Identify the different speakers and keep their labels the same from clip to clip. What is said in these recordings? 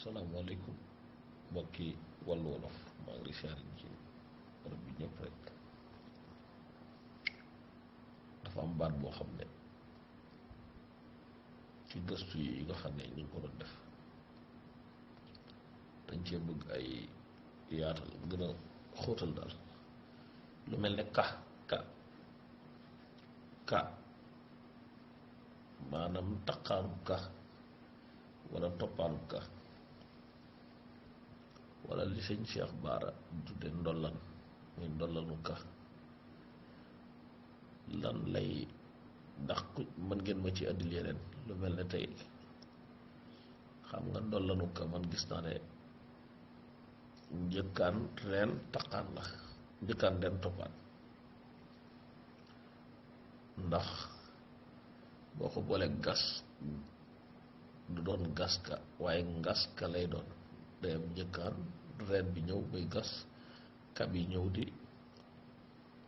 Speaker 1: salaamaaleykum mbokki Wàllu Wolof maa ngi siyaare ci barab bi ñëpp rek. dafa am baat boo xam ne ci gëstu yi nga xam ne ñu ngi ko doon def dañ cee bëgg ay yaatal gën a xóotal daal lu mel ne ka maanaam taqaanub ka wala toppaanub ka wala li sëñ Cheikh Baara tudde ndollan muy ndollanu ka lan lay ndax mën ngeen ma ci addil yeneen lu mel ne tey xam nga ndollanu ka man gis naa ne njëkkaan reen taqaan la njëkkaan reen toppaan ndax boo ko boolee gas du doon gas ka waaye ngas ka lay doon day am njëkkaan reen bi ñëw bay gas ka bi ñëw di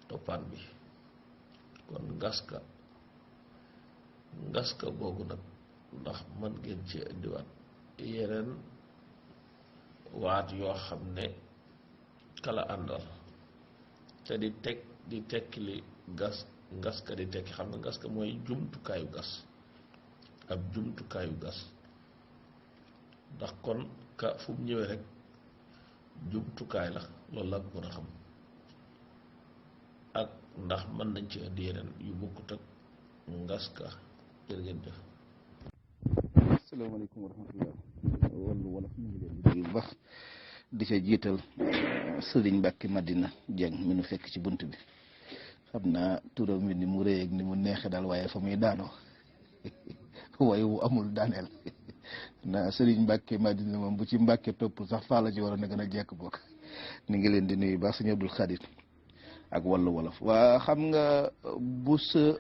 Speaker 1: toppaan bi kon ngas ka googu nag ndax mën ngeen ci indiwaat yeneen waat yoo xam ne kala àndal te di tekki li ngas ka di tekki xam nga ngas ka mooy jumtukaayu gas ab jumtukaayu gas ndax kon ka fu mu ñëwee rek jumtukaay la loolu la mën a xam ak ndax mën nañ ci indi yeneen yu bokkut ak ngas ka jërë ngeen jëf.
Speaker 2: asalaamaaleykum wa rahmatullah. Wàllu Wolof ñu ngi leen di nuyu bu baax di ca jiital Sëriñ Mbàkke Madina Jeng mi nu fekk ci bunt bi xam naa turam mi ni mu rëy ak ni mu neexe daal waaye fa muy daanoo waaye wu amul daaneel na Sëriñ Mbàkke Madina moom bu ci Mbàkke topp sax faa la ci waroon a gën a jekk bokk ni ngi leen di nuyu baax Sëñ Abdul Xaadir ak Wàllu Wolof waa xam nga bu sa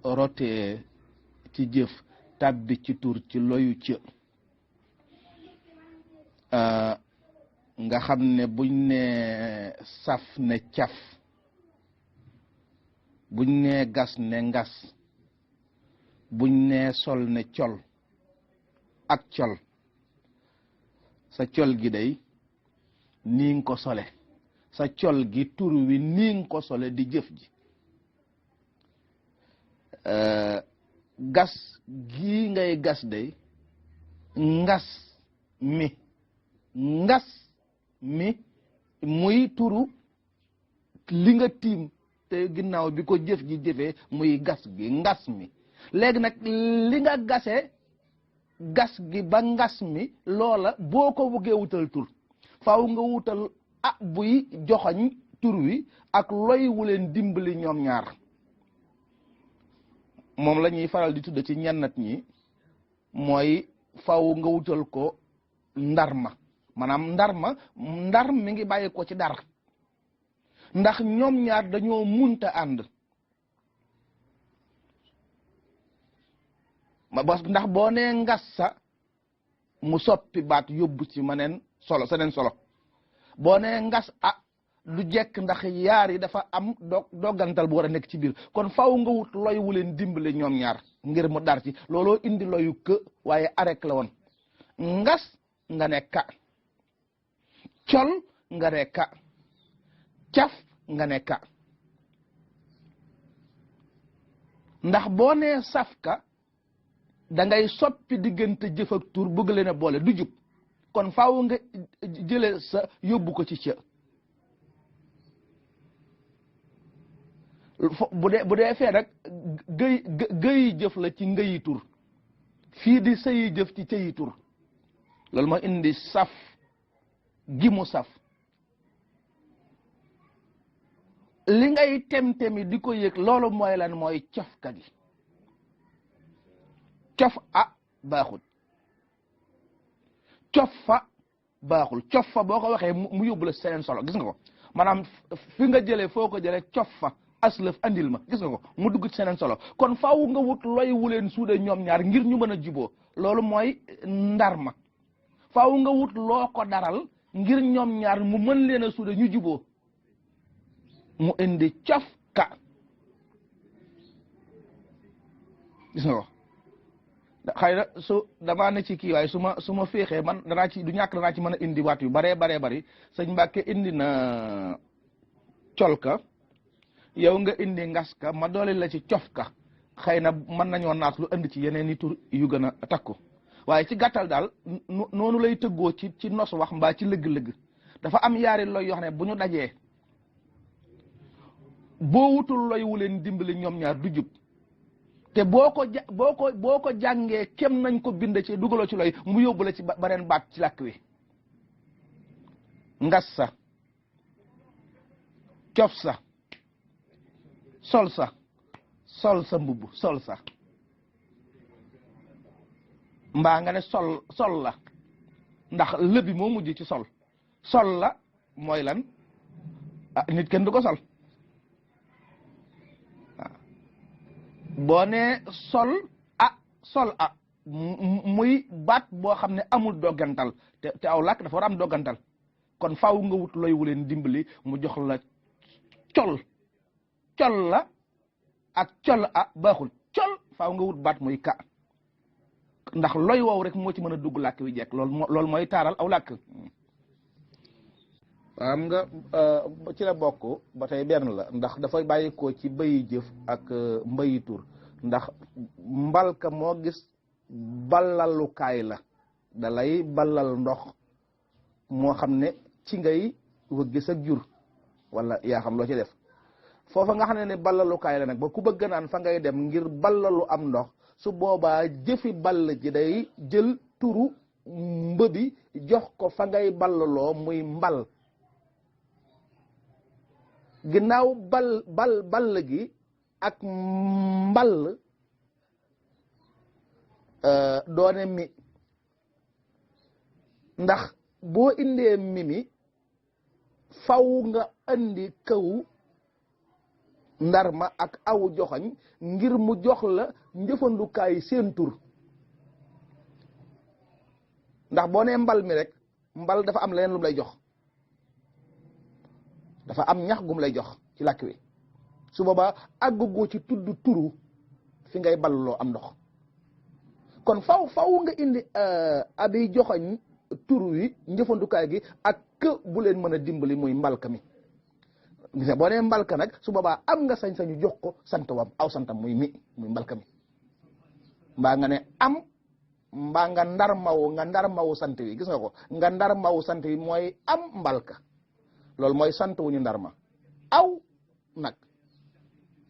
Speaker 2: rotee ci jëf tàbbi ci tur ci loyu ci nga xam ne buñ ne saf ne caf buñ ne gas ne ngas buñ ne sol ne col ak col sa col gi day nii nga ko sole sa col gi tur wi nii nga ko sole di jëf ji gas gii ngay gas day ngas mi muy turu li nga tiim te ginnaaw bi ko jëf ji jëfee muy gas gi ngas mi léegi nag li nga gasee gas gi ba ngas mi loola boo ko bëggee wutal tur faaw nga wutal buy joxoñ tur wi ak loy wu leen dimbali ñoom ñaar moom la ñuy faral di tudd ci ñennat ñi mooy faaw nga wutal ko ndarma maanaam ndar mi ngi bàyyi ko ci dar ndax ñoom ñaar dañoo munta ànd ndax boo nee ngas sa mu soppi baat yóbbu ci seneen solo boo nee ngas du jekk ndax yaar yi dafa am doggantal bu war a nekk ci biir kon faaw nga wut loy wu leen dimbale ñoom ñaar ngir mu dar ci looloo indi loyu kë waaye arek la woon ngas nga ne ka col nga ne ka caf nga ne ka ndax boo nee safka da ngay soppi diggante jëf ak tur bëgg leen a boole du jub kon faaw nga jële sa yóbbu ko ci ca bu dee fee nag gëyi jëf la ci ngëyi tur fii di sëyi jëf ci cëyi tur loolu moo indi saf gi mu saf li ngay tem-temi di ko yëg loolu mooy lan mooy cofka gi cof baaxul cof fa baaxul cof fa boo ko waxee mu yóbbu la seneen solo gis nga ko maanaam fi nga jëlee foo ko jëlee cof fa aslëf andil ma gis nga ko mu dugg ci seneen solo kon faaw nga wut loy wuleen suude ñoom ñaar ngir ñu mën a juboo loolu mooy ndar ma faaw nga wut loo ko daral ngir ñoom ñaar mu mën leen a suude ñu juboo mu indi cof ka gis nga ko xëy na su damaa ne ci kii waaye su ma féexee man danaa ci du ñàkk danaa ci mën a indi waat yu baree bari sëñ Mbàkke indi na colka yow nga indi ngaska ma doole la ci cofka xëy na mën nañoo naas lu indi ci yeneen i tur yu gën a takku waaye ci gàttal daal noonu lay tëggoo ci nos wax mbaa ci lëgg-lëgg dafa am yaari loy yoo xam ne bu ñu dajee boo wutul loy wu leen dimbali ñoom ñaar du jub te boo ko jàngee kem nañ ko bind ci dugaloo ci loy mu yóbbu la ci beneen baat ci làkk wi ngas sa cof sa sol sa mbubb sol sa mbaa nga ne sol la ndax lëbi moo mujj ci sol la mooy lan nit kenn du ko sol boo nee sol muy baat boo xam ne amul doggantal te aw làkk dafa war am doggantal kon faaw nga wut loy wu leen dimbali mu jox la col la ak col baaxul col faaw nga wut baat muy ka ndax loy woow rek moo ci mën a dugg làkk wi jekk loolu mooy taaral aw làkk xam nga ci la bokk ba tey benn la ndax dafay bàyyikoo ci bayi jëf ak mbayi tur ndax mbalka moo gis ballalukaay la da lay ballal ndox moo xam ne ci ngay wëgg sa jur wala yaa xam loo ci def foofa nga xam ne ballalukaay la nag ba ku bëgg naan fa ngay dem ngir ballalu am ndox su boobaa jëfi ball ji day jël turu mbëbi jox ko fa ngay ballaloo muy mbal ginnaaw ball gi ak mbal doone mi ndax boo indee mimi faw nga andi kaw ndarma ak aw joxañ ngir mu jox la njëfandukaay seen tur ndax boo nee mbal mi rek mbal dafa am leneen lu mu lay jox dafa am ñax gum lay jox ci làkk wi su boobaa àggugoo ci tudd turu fi ngay balloo am ndox kon faw nga indi abi joxañ turu wi njëfandukaay gi ak kë bu leen mën a dimbali muy mbalka mi gis nga boo nee mbalka nag su boobaa am nga sañ-sañu jox ko sant wam aw santam muy mbalka mi mbaa nga ne am mbaa nga ndar mawu sant wi gis nga ko nga ndar mawu sant wi mooy am mbalka loolu mooy sant wu ñu ndar ma aw nag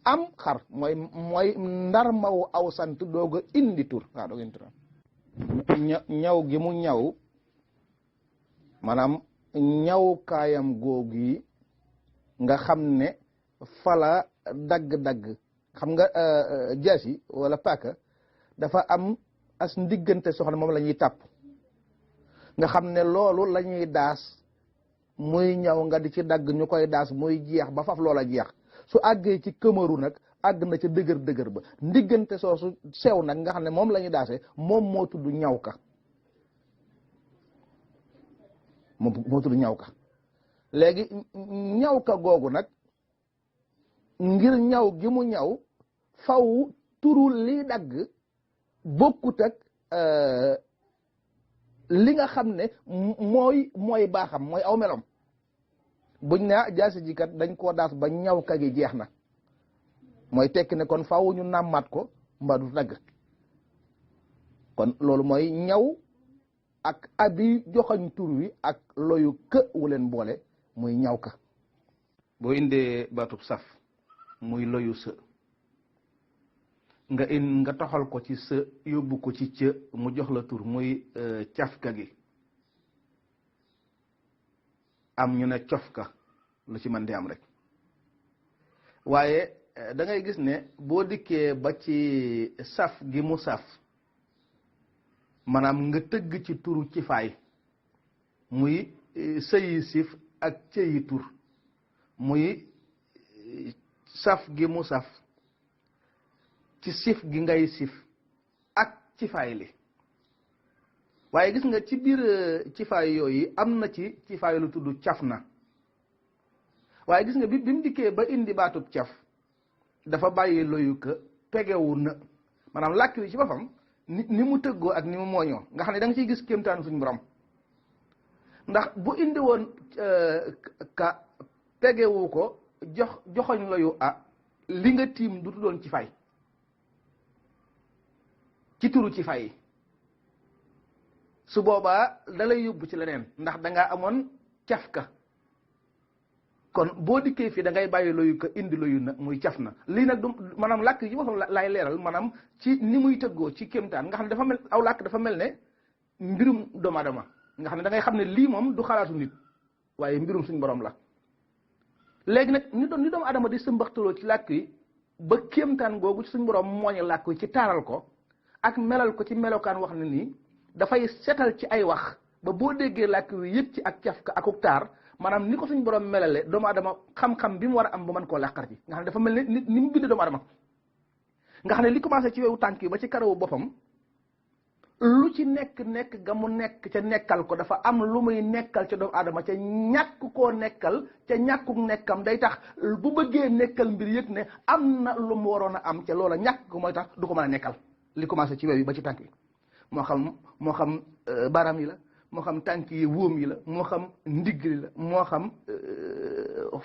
Speaker 2: am xar mooy ndar mawu aw sant doog a indi tur waaw doog a indi tur ñaw gi mu ñaw maanaam ñaw kaayam googu yi nga xam ne fala dagg-dagg xam nga jaasi wala paaka dafa am as ndiggante soxna moom la ñuy tàpp nga xam ne loolu la ñuy daas muy ñaw nga di ci dagg ñu koy daas muy jeex ba faf loola jeex su àggee ci këmaru nag àgg na ca dëgër ba ndiggante soosu sew nag nga xam ne moom la ñuy daase moom moo tudd ñaw ka moo tudd ñaw ka léegi ñaw ka googu nag ngir ñaw gi mu ñaw faw turu lii dagg bokkut ak li nga xam ne mooy baaxam mooy aw melom buñ ne jaasi ji kat dañ koo daas ba ñaw ka gi jeex na mooy tekki ne kon faw ñu nàmmaat ko mbaa du dagg kon loolu mooy ñaw ak abi joxañ tur wi ak loyu kë wu leen boole muy ñaw ka boo indee baatub saf muy loyu së nga toxal ko ci së yóbbu ko ci cë mu jox la tur muy cafka gi am ñu ne cofka lu ci mën di am rek waaye da ngay gis ne boo dikkee ba ci saf gi mu saf maanaam nga tëgg ci turu ci faay muy sëyi sif ak cëyi tur muy saf gi mu saf ci sif gi ngay sif ak ci faay li waaye gis nga ci biir ci faay yooyu am na ci faay lu tudd caf na waaye gis nga bi mu dikkee ba indi baatub caf dafa bàyyi loyu ka pegewu na maanaam làkk wi ci boppam ni mu tëggoo ak ni mu mooñoo nga xam ne da nga ciy gis kéemtaanu suñu borom ndax bu indi woon ka tegewu ko joxoñ la yu li nga tiim du tuddoon ci fay ci turu ci fay su boobaa da lay yóbbu ci leneen ndax dangaa amoon caf ka kon boo dikkee fii da ngay bàyyi loyu ko indi loyu na muy caf na lii nag du maanaam làkk yi waxam laay leeral maanaam ci ni muy tëggoo ci kéemtaan nga xam ne dafa mel aw làkk dafa mel ne mbirum doomu aadama nga xam ne da ngay xam ne lii moom du xalaatu nit waaye mbirum suñ borom la léegi nag ni doomu aadama di sëmbaxtaloo ci làkk yi ba kéemtaan googu ci suñ borom mooñe làkk yi ci taaral ko ak melal ko ci melokaan wax ne nii dafay setal ci ay wax ba boo déggee làkk wi yëg ci ak caf ka akuk taar maanaam ni ko suñ borom melale doomu adama xam-xam bi mu war a am ba mën koo làqar ci nga xam ne dafa mel ne ni mu bind doomu adama nga xam ne li commencé ci wewu tànk yi ba ci karawu boppam lu ci nekk ga mu nekk ca nekkal ko dafa am lu muy nekkal ca doomu adama ca ñàkk koo nekkal ca ñàkkuk nekkam day tax bu bëggee nekkal mbir yëg ne am na lu mu waroon a am ca loola ñàkk ko mooy tax du ko mën a nekkal li commencé ci wew yi ba ci tànk yi moo xam baram yi la moo xam tànk yi wóom yi la moo xam ndigg li la moo xam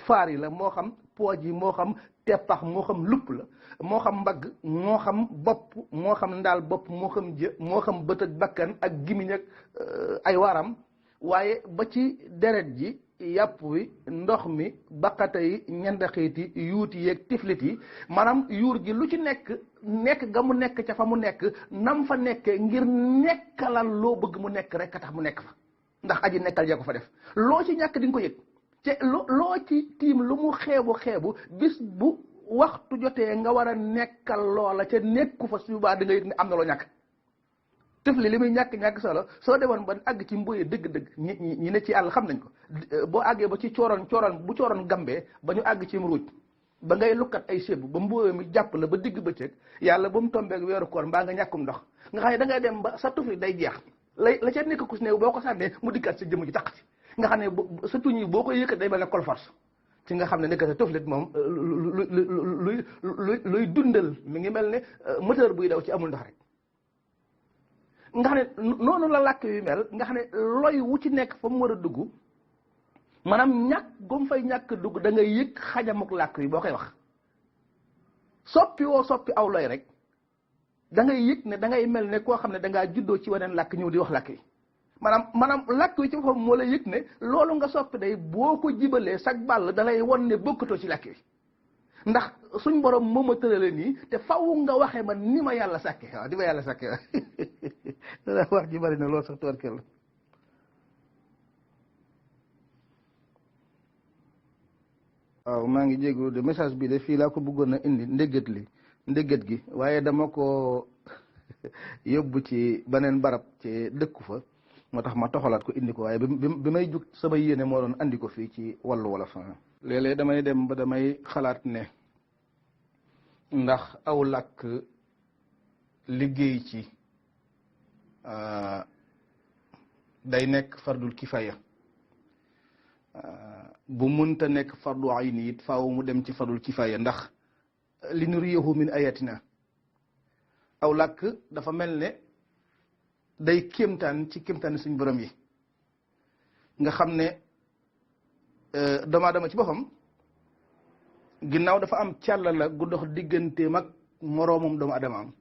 Speaker 2: faar yi la moo xam pooj yi moo xam teppax moo xam lupp la moo xam mbagg moo xam bopp moo xam ndaal bopp moo xam jë moo xam bët ak bakkan ak gimiñ ak ay waram waaye ba ci deret ji yàpp wi ndox mi baqata yi ñendaxiit yi yuuti yeeg tiflit yi maanaam yuur gi lu ci nekk ga mu nekk ca fa mu nekk nam fa nekkee ngir nekkalal loo bëgg mu nekk rek a tax mu nekk fa ndax aji nekkal jee ko fa def loo ci ñàkk di nga ko yëg te loo ci tiim lu mu xeebu bis bu waxtu jotee nga war a nekkal loola ca nekku fa subaa di nga yëg ne am na loo ñàkk tëfli li muy ñàkk solo soo demoon ba àgg ci mboye dëgg-dëgg ñi ne ci àll xam nañ ko boo àggee ba ci cooroon bu cooroon gambee ba ñu àgg ci ruuj ba ngay lukkat ay sébb ba mboye mi jàpp la ba digg bëccëg yàlla ba mu tombeeg weeru koor mbaa nga ñàkkum ndox nga xam ne da ngay dem ba sa tufli day jeex la ca nekk ku si néew boo ko sànnee mu dikkaat sa jëmm ji taq ci nga xam ne sa tuñ yi boo koy yëkkat day mel ne kolforce ci nga xam ne nekk sa tuflit moom luy dundal mi ngi mel ne moteur buy daw ci amul ndox rek nga xam ne noonu la làkk yu mel nga xam ne loy wu ci nekk fa mu war a dugg maanaam ñàkk gom fay ñàkk dugg da ngay yëg xajamuk làkk yi boo koy wax soppi aw loy rek da ngay yëg ne da ngay mel ne koo xam ne da ngaa juddoo ci weneen làkk ñëw di wax làkk yi maanaam làkk yi ci boppam moo la yëg ne loolu nga soppi day boo ko jibalee sag bàll da lay won ne bokkatoo ci làkk yi ndax suñ borom moo ma tërale nii te faw nga waxee ma ni ma yàlla sàkke waaw di ma yàlla sàkke waaw wax ji bari na loolu sax tubarkeel la waaw maa ngi jégalu de message bi de fii laa ko bëggoon a indi ndéggat gi waaye dama ko yóbbu ci beneen barab ci dëkku fa moo tax ma toxalaat ko indi ko waaye bi may jug sama yéene moo doon andi ko fii ci wàllu wolof léeg-léeg damay dem ba damay xalaat ne ndax aw làkk liggéey ci day nekk fardul kifaya bu munta nekk fardu ayni it faaw mu dem ci fardul kifaya ndax li nuriyahu min ayatina aw làkk dafa mel ne day kéemtaan ci kéemtaan suñ borom yi nga xam ne doomu aadama ci boppam ginnaaw dafa am càlla la gu dox digganteem ak moroomam doomu aadama am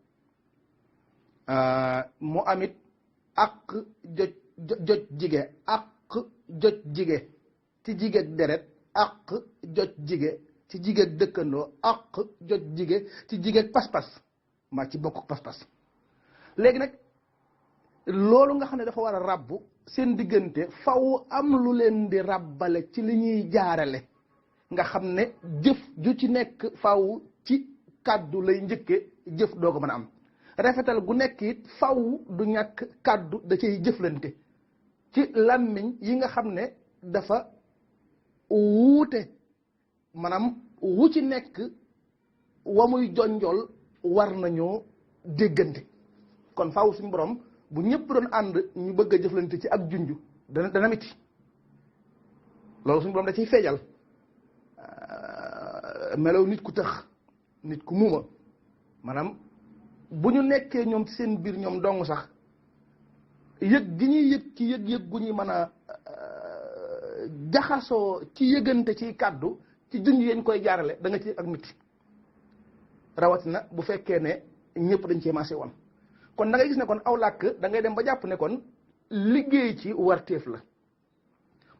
Speaker 2: mu amit ak joj jige ak joj jige ci jigéeg deret ak joj jige ci jigéeg dëkkandoo ak joj jige ci jigéeg pas-pas maa ci bokk pas-pas léegi nag loolu nga xam ne dafa war a ràbbu seen diggante faw am lu leen di ràbbale ci li ñuy jaarale nga xam ne jëf ju ci nekk faw ci kàddu lay njëkke jëf doo ko mën a am rafetal gu nekk it faw du ñàkk kàddu da cay jëflante ci làmmiñ yi nga xam ne dafa wuute maanaam wu ci nekk wa muy jonjol war nañoo déggante kon faw suñu borom bu ñëpp doon ànd ñu bëgg a jëflante ci ak junju dana miti loolu suñu borom da ciy feejal melaw nit ku tëx nit ku muuma maanaam bu ñu nekkee ñoom ci seen biir ñoom dong sax yëg gi ñuy yëg ci yëg-yëg gu ñuy mën a jaxasoo ci yëgante ci kàddu ci junj yañ koy jaarale da nga ci ak miti rawatina bu fekkee ne ñëpp dañ cee maase woon kon da ngay gis ne kon aw làkk da ngay dem ba jàpp ne kon liggéey ci warteef la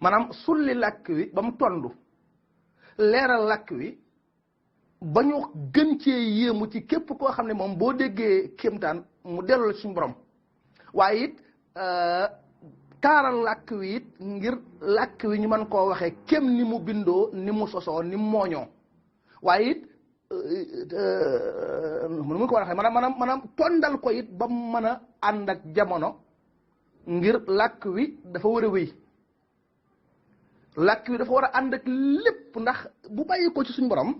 Speaker 2: maanaam sulli làkk wi ba mu tondu leeral làkk wi ba ñu gën cee yéemu ci képp koo xam ne moom boo déggee kéemtaan mu delloo suñu borom waaye it taaral làkk wi it ngir làkk wi ñu mën koo waxee kem ni mu bindoo ni mu sosoo ni mu mooñoo waaye it nu mu ko war a waxee maanaam tondal ko it ba mu mën a ànd ak jamono ngir làkk wi dafa war a wéy làkk wi dafa war a ànd ak lépp ndax bu bàyyi ko ci suñu borom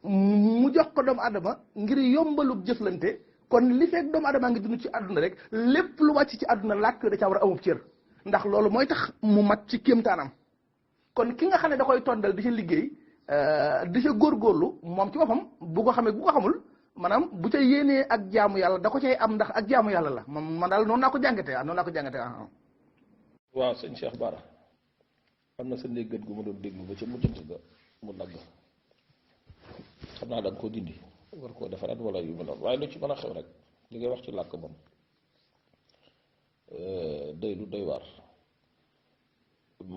Speaker 2: mu jox ko doomu adama ngir yombalub jëflante kon li fekk doomu adama ngi dund ci àdduna rek lépp lu wàcc ci àdduna làkk wi da caa war a amub cër ndax loolu mooy tax mu mat ci kéemtaanam kon ki nga xam ne da koy tondal di ca liggéey di ca góorgóorlu moom ci boppam bu ko xamee bu ko xamul maanaam bu ca yéenee ak jaamu yàlla da ko cay am ndax ak jaamu yàlla la man daal noonu laa ko jàngatee
Speaker 1: waaw sëñ Cheikh Bara am na sa ndéggat gu ma doon déglu ba ca mujjante ga mu dagg xam naa da nga koo dindi war koo defaraat wala yu mel noonu waaye lu ci mën a xew rek li ngay wax ci làkk moom day lu doy waar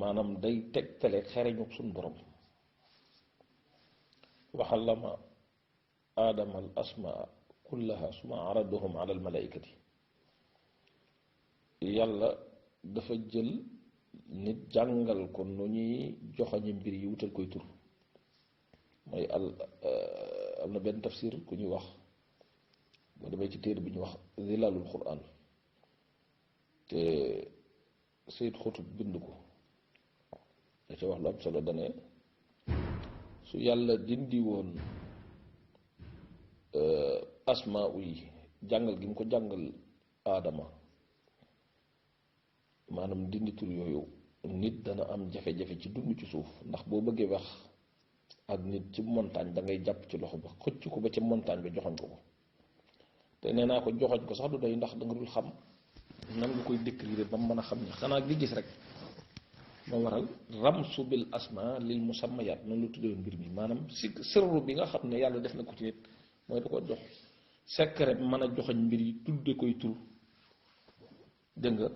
Speaker 1: maanaam day tegtale xereñu suñ borom waxallama aadama al asmaa kullaha suma aradahum ala al malaikati yàlla dafa jël nit jàngal ko nu ñuy joxoñe mbir yi wutal koy tur mooy am na benn tafsir ku ñuy wax boo demee ci téere bi ñuy wax zilalul quran te Sayyid Xutub bind ko da ca wax lu am solo dane su yàlla dindi woon asmaa yi jàngal gi mu ko jàngal aadama maanaam dindi tur yooyu nit dana am jafe-jafe ci dund ci suuf ndax boo bëggee wax ak nit ci montagne da ngay jàpp ci loxo ba xëcc ko ba ca montagne ba joxoñ ko te nee naa ko joxoñ ko sax du doy ndax da nga dul xam nan nga koy décrire ba mu mën a xam ni xanaa gi gis rek moo waral ramsu bil asma lil musammayat noonu la tuddee mbir mi maanaam si sirru bi nga xam ne yàlla def na ko ci nit mooy da ko jox secret mën a joxoñ mbir yi tudde koy tur dégg nga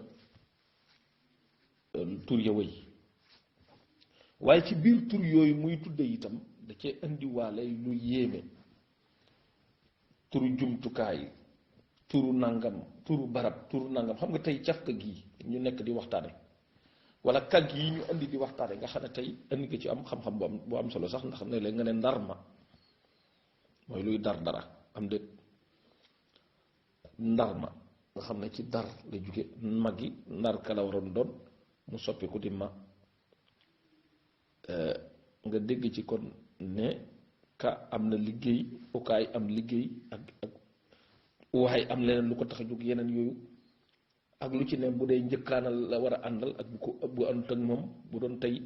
Speaker 1: tur ya wëy waaye ci biir tur yooyu muy tudde itam da cee indiwaale lu yéeme turu jumtukaay turu nangam turu barab turu nangam xam nga tey cafka gii ñu nekk di waxtaane wala kag yi ñu indi di waxtaane nga xam ne tey indi nga ci am xam-xam bu am solo sax ndax ne léegi nga ne ndar ma mooy luy dar dara am déet ndar ma nga xam ne ci dar la jóge mag yi ndar ka la waroon doon mu soppi ko di ma nga dégg ci kon ne ka am na liggéey ukaay am liggéey ak waaye am leneen lu ko tax a jóg yeneen yooyu ak lu ci ne bu dee njëkkaanal la war a àndal ak bu àndut ak moom bu doon tey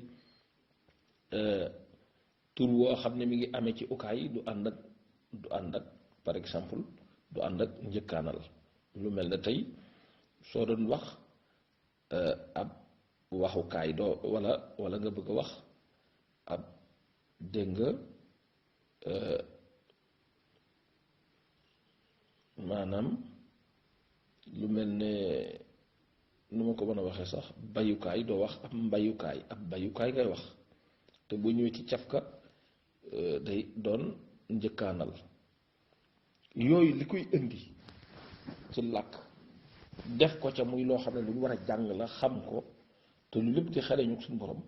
Speaker 1: tur woo xam ne mi ngi amee ci ukaay du ànd ak par exemple du ànd ak njëkkaanal lu mel ne tey soo doon wax ab waxukaay doo wala nga bëgg a wax ab dégg nga maanaam lu mel ne nu ma ko mën a waxee sax bayukaay doo wax ab mbayukaay ab bayukaay ngay wax te bu ñëwee ci cafka day doon njëkkaanal yooyu li koy indi ci làkk def ko ca muy loo xam ne lu ñu war a jàng la xam ko te lu lépp di xereñu suñu borom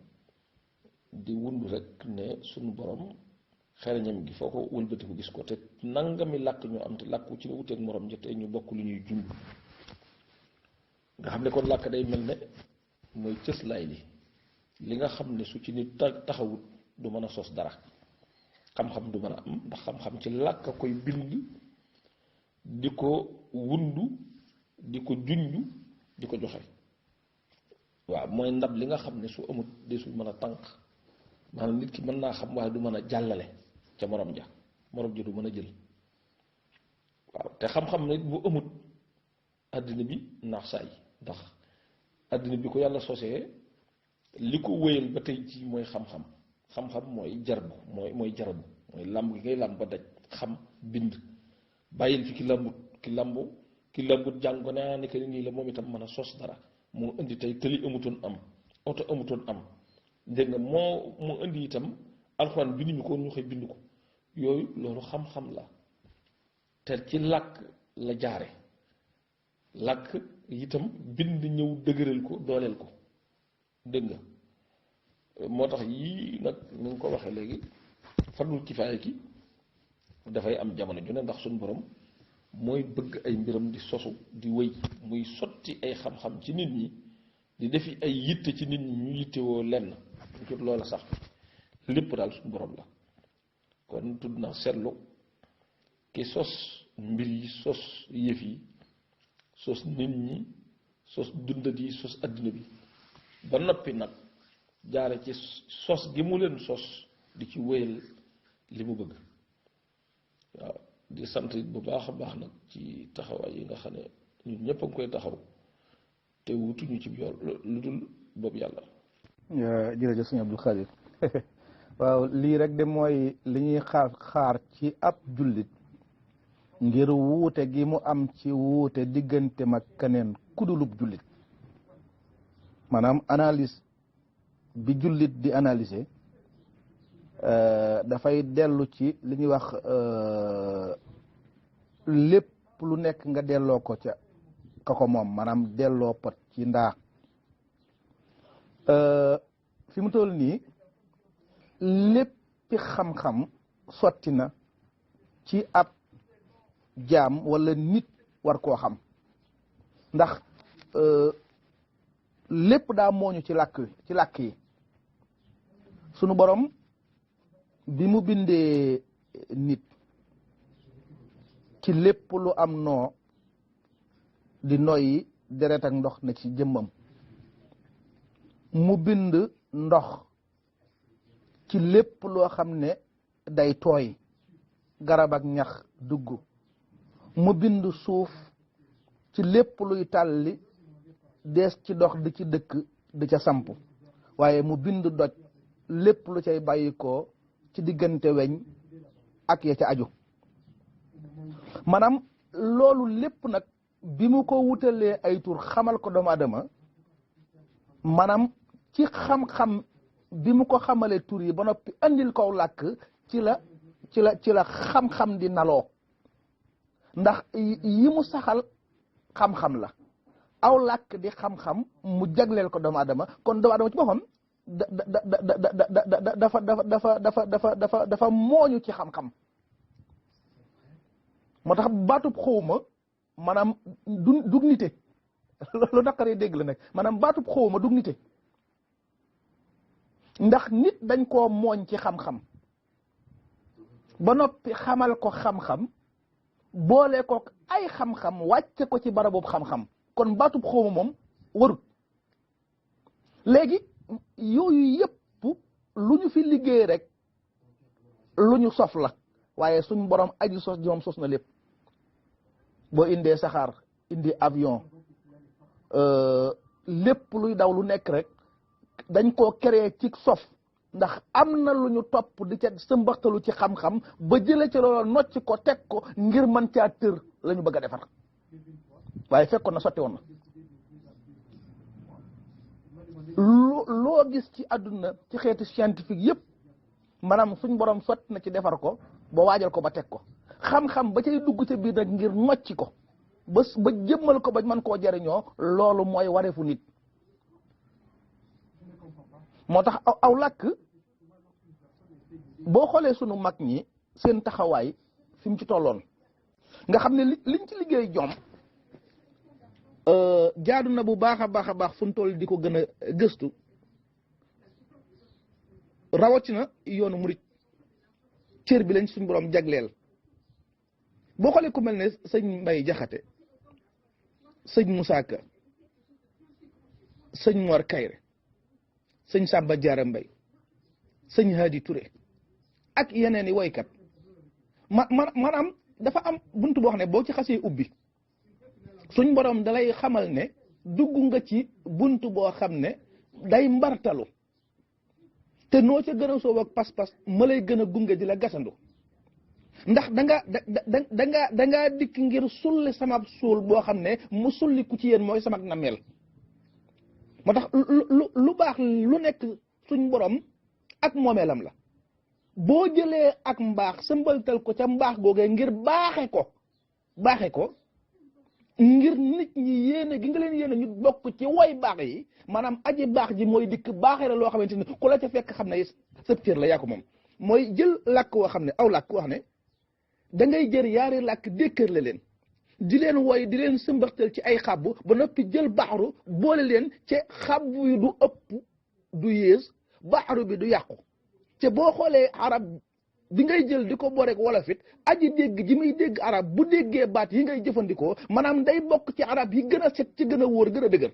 Speaker 1: di wundu rek ne suñu borom xereñam gi foo ko wëlbati ko gis ko te nangami làkk ñoo am te làkku ci ne wuteeg morom ja te ñu bokk lu ñuy junj nga xam ne kon làkk day mel ne mooy cëslaay li nga xam ne su ci nit taxawut du mën a sos dara xam-xam du mën a am ndax xam-xam ci làkk koy bind di ko wundu di ko junj di ko joxe waaw mooy ndab li nga xam ne su amut desul mën a tànk maanaam nit ki mën naa xam waaye du mën a jàllale ca morom ja du mën a jël waaw te xam-xam nit bu amut àddina bi naax saay ndax àddina bi ko yàlla sosee li ko wéyal ba tey ci mooy xam-xam xam-xam mooy jarbu mooy jarabu mooy làmb gi ngay làmb ba daj xam bind bàyyil fi ki làmbut jàng ko naa ne que nii la moom itam mën a sos dara moo indi tey tëli amutoon am oto amutoon am dégg nga moo indi itam alxuraan binduñu ko ñu xëy bind ko yooyu loolu xam-xam la te ci làkk la jaare làkk itam bind ñëw dëgëral ko dooleel ko dégg nga moo tax yii nag ni nga ko waxee léegi fardul kifaaya ki dafay am jamono ju ne ndax suñu borom mooy bëgg ay mbiram di sosu di wëy muy sotti ay xam-xam ci nit ñi di defi ay yitte ci nit ñi ñu yittewoo lenn ngir loola sax lépp daal suñu borom la kon tudd naa seetlu ki sos mbir yi sos yëf yi sos nit ñi sos dundat yi sos adduna bi ba noppi nag jaare ci sos gi mu leen sos di ci wéyal li mu bëgg waaw di sant bu baax a baax nag ci taxawaay yi nga xam ne ñun ñëpp a ngi koy taxaw te wutuñu ci yoon lu dul boobu yàlla.
Speaker 2: jërëjëf sëñ Abdou Khadir waaw lii rek de mooy li ñuy xaar ci ab jullit ngir wuute gi mu am ci wuute diggante mag keneen kudulub jullit maanaam analyse bi jullit di analyser dafay dellu ci li ñuy wax lépp lu nekk nga delloo ko ca ka ko moom maanaam delloo pot ci ndaa fi mu toll nii léppi xam-xam sotti na ci ab jaam wala nit war koo xam ndax lépp daa mooñu ci làkk yi sunu borom bi mu bindee nit ci lépp lu am noo di noyyi deret ak ndox na ci jëmmam mu bind ndox ci lépp loo xam ne day tooy garab ak ñax dugg mu bind suuf ci lépp luy tàlli dees ci dox di ci dëkk di ca samp waaye mu bind doj lépp lu cay bàyyikoo ci diggante weñ ak ya ca aju maanaam loolu lépp nag bi mu ko wutalee ay tur xamal ko doomu adama maanaam ci xam-xam bi mu ko xamalee tur yi ba noppi andil kow làkk ci la xam-xam di naloo ndax yi mu saxal xam-xam la aw làkk di xam-xam mu jagleel ko doomu adama kon doomu adama ci boppam dafa mooñu ci xam-xam moo tax baatub xawma maanaam dug nite lu naqaree dégg la nag maanaam baatub xawma dug nite ndax nit dañ koo mooñ ci xam-xam ba noppi xamal ko xam-xam boole ko ay xam-xam wàcce ko ci barabub xam-xam kon baatub xawma moom warut léegi yooyu yëpp lu ñu fi liggéey rek lu ñu sof la waaye suñ borom aji sos ji moom sos na lépp boo indee saxaar indi avion lépp luy daw lu nekk rek dañ koo créé ci sof ndax am na lu ñu topp di ca sëmbaxtalu ci xam-xam ba jële ci loolu nocc ko teg ko ngir mën caa tër la ñu bëgg a defar waaye fekkoon na sotti woon na loo gis ci àdduna ci xeetu scientifique yëpp maanaam suñ borom sotti na ci defar ko ba waajal ko ba teg ko xam-xam ba cay dugg ca biir nag ngir nocci ko ba jëmmal ko ba mën koo jariñoo loolu mooy wareefu nit moo tax aw làkk boo xoolee sunu mag ñi seen taxawaay fi mu ci tolloon nga xam ne liñ ci liggéey ñoom jaadu na bu baax a baax fu mu toll di ko gën a gëstu rawatina yoonu murit cër bi lañ suñu borom jagleel boo xoolee ku mel ne sëñ Mbay Jaxate sëñ Musaa Ka sëñ Mor Kayre sëñ Samba Jaara Mbay sëñ Hadi Touré ak yeneen i woykat maanaam dafa am bunt boo xam ne boo ci xasee ubbi suñ borom dalay xamal ne dugg nga ci bunt boo xam ne day mbartalu te noo ca gën a soob ak pas-pas ma lay gën a gunge di la gasandu ndax da ngaa dikk ngir sulli sama suul boo xam ne mu sulli ku ci yéen mooy sama nameel moo tax lu baax lu nekk suñ borom ak moomeelam la boo jëlee ak mbaax sëmbaltal ko ca mbaax googee ngir baaxe ko ngir nit ñi yéene gi nga leen yéene ñu bokk ci woy baax yi maanaam aji baax ji mooy dikk baaxee la loo xamante ni ku la ca fekk xam ne sa cër la yaa ko moom mooy jël làkk woo xam ne aw làkk wax ne da ngay jër yaari làkk dékkër la leen di leen woy di leen sëmbaxtal ci ay xabbu ba noppi jël baxaru boole leen ci xabbu yi du ëpp du yées baxaru bi du yàqu te boo xoolee arab bi ngay jël di ko boorek wolof it aji dégg ji muy dégg arab bu déggee baat yi ngay jëfandikoo maanaam day bokk ci arab yi gën a set ci gën a wóor gën a dëgër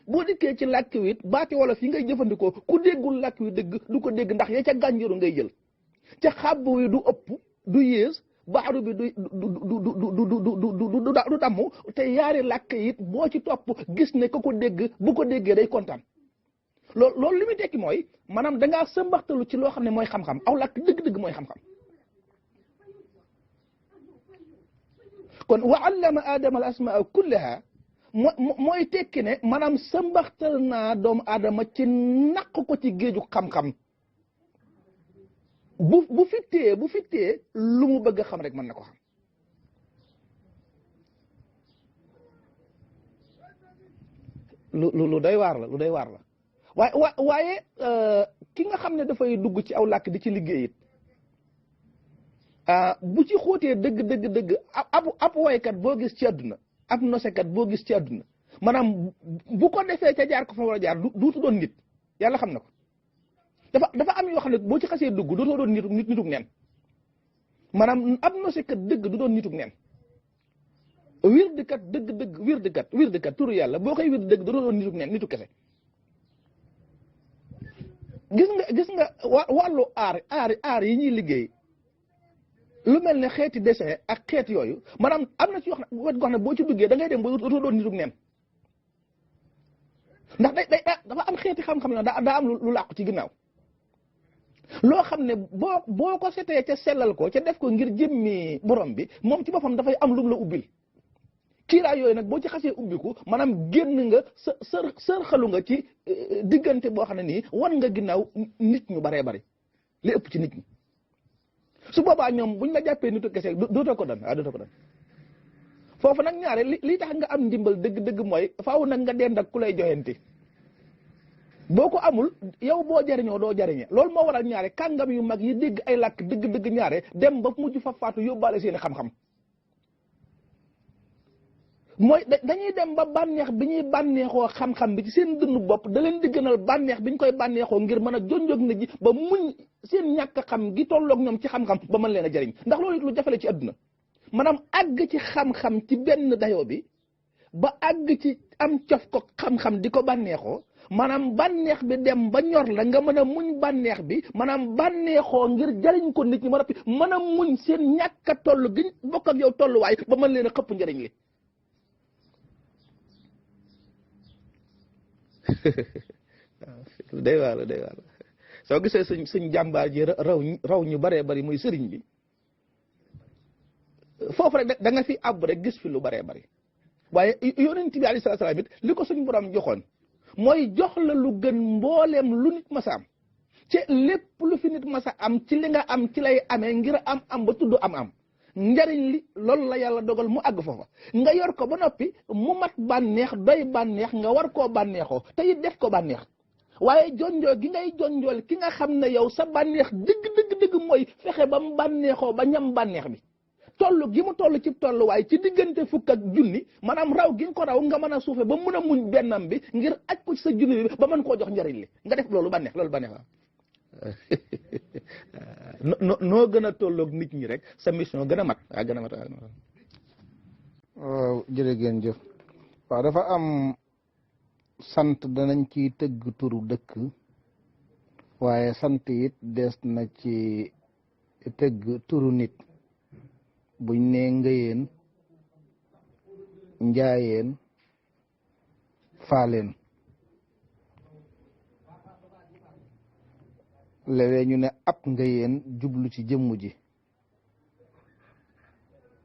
Speaker 2: boo dikkee ci làkk wi it baati wolof yi ngay jëfandikoo ku déggul làkk wi dëgg du ko dégg ndax ya ca gànjaru ngay jël ca xabbu yi du ëpp du yées baxaru bi du damm te yaari làkk it boo ci topp gis ne ko dégg bu ko déggee day kontaan loolu li muy tekki mooy maanaam dangaa sëmbaxtalu ci loo xam ne mooy xam-xam aw làkk dëgg-dëgg mooy xam-xam kon wa allama aadama al asmaa kullaha mooy tekki ne maanaam sëmbaxtal naa doomu aadama ci naq ko ci géeju xam-xam bu fittee lu mu bëgg a xam rek mën na ko xam lu doy waar la waaye ki nga xam ne dafay dugg ci aw làkk di ci liggéey it bu ci xóotee dëgg ab waykat boo gis ci àdduna ab nosekat boo gis ci àdduna maanaam bu ko defee ca jaar ko fa war a jaar duutu doon nit yàlla xam na ko dafa am yoo xam ne boo ci xasee dugg dootoo doon nitug neen maanaam ab nosekat dëgg du doon nitug neen wirdikat dëgg wirdikat turu yàlla boo koy wird dëgg dootoo doon nitug neen nitu kese gis nga wàllu aar yi ñuy liggéey lu mel ne xeeti dessin ak xeet yooyu maanaam am na ci wax wet goo xam ne boo ci duggee da ngay dem ba dootoo doon nitug neen ndax dafa am xeeti xam-xam ne daa am lu làqu ci ginnaaw loo xam ne boo ko setee ca sellal ko ca def ko ngir jëmmi borom bi moom ci boppam dafay am lu la ubbil kiiraay yooyu nag boo ci xasee ubbiku maanaam génn nga sërxalu nga ci diggante boo xam ne nii wan nga ginnaaw nit ñu baree bari li ëpp ci nit ñi su boobaa ñoom buñ la jàppee nitu kese dootoo ko doon foofu nag ñaare li tax nga am ndimbal dëgg-dëgg mooy faaw nag nga dend ak ku lay joxenti boo ko amul yow boo jariñoo doo jariñe loolu moo waral ñaare kàngam yu mag yi dégg ay làkk dëgg-dëgg ñaare dem ba mujj fa faatu yóbbaale seeni xam-xam mooy dañuy dem ba bànneex bi ñuy bànneexoo xam-xam bi ci seen dënnu bopp da leen di gënal bànneex bi ñu koy bànneexoo ngir mën a jonjoog nit ñi ba muñ seen ñàkk xam gi tolloog ñoom ci xam-xam ba mën leen a jariñ ndax loolu it lu jafale ci àdduna maanaam àgg ci xam-xam ci benn dayoo bi ba àgg ci am cof ko xam-xam di ko bànneexoo maanaam bànneex bi dem ba ñor la nga mën a muñ bànneex bi maanaam bànneexoo ngir jariñ ko nit ñi ma rappi mën a muñ seen ñàkk a toll gi bokk ak yow tolluwaay ba mën leen a xëpp njëriñ li day waar soo gisee suñ jàmbaar ji raw ñu baree bari muy sëriñ bi foofu rek da nga fi àbb rek gis fi lu baree bari waaye yonent bi alayhi salaam it li ko suñ borom joxoon mooy jox la lu gën mbooleem lu nit masa am ci lépp lu fi nit masa am ci li nga am ci lay amee ngir am ba tudd am njariñ li loolu la yàlla dogal mu àgg foofa nga yor ko ba noppi mu mat bànneex doy bànneex nga war koo bànneexoo te it def ko bànneex waaye jonjoo gi ngay jonjool ki nga xam ne yow sa bànneex dëgg mooy fexe ba mu bànneexoo ba ñam bànneex bi toll gi mu toll ci tolluwaay ci diggante fukk ak junni maanaam raw gi nga ko raw nga mën a suufe ba mën a muñ bennam bi ngir aj ko ci sa junni bi ba mën koo jox njariñ li nga def loolu bànneex waaw noo gën a tolloog nit ñi rek sa mission gën a mat
Speaker 3: waaw jërëgeen jëf waaw dafa am sant danañ ci tëgg turu dëkk waaye sant it des na ci tëgg turu nit buñ nee ngëyeen njaayeen faaleen léeg-léeg ñu ne ab ngëyeen jublu ci jëmm ji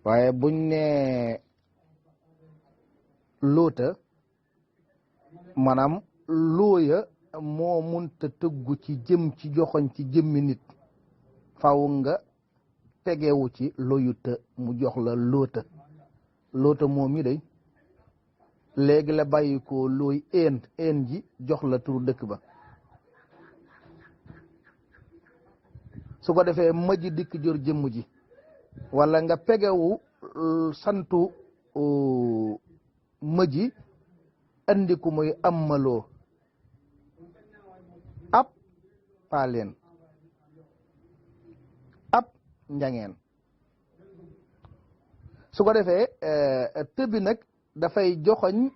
Speaker 3: waaye buñ ne loota maanaam looya moo munta tëggu ci jëm ci joxoñ ci jëmmi nit faw nga tegewu ci loyuta mu jox la loota moom mi day léegi la bàyyi ko looy een ji jox la turu dëkk ba su ko defee mëji dikk jor jëmm ji wala nga pegewu santu mëji andi ku muy ammaloo ab paaleen ab njangeen su ko defee tëbbi nag dafay joxoñ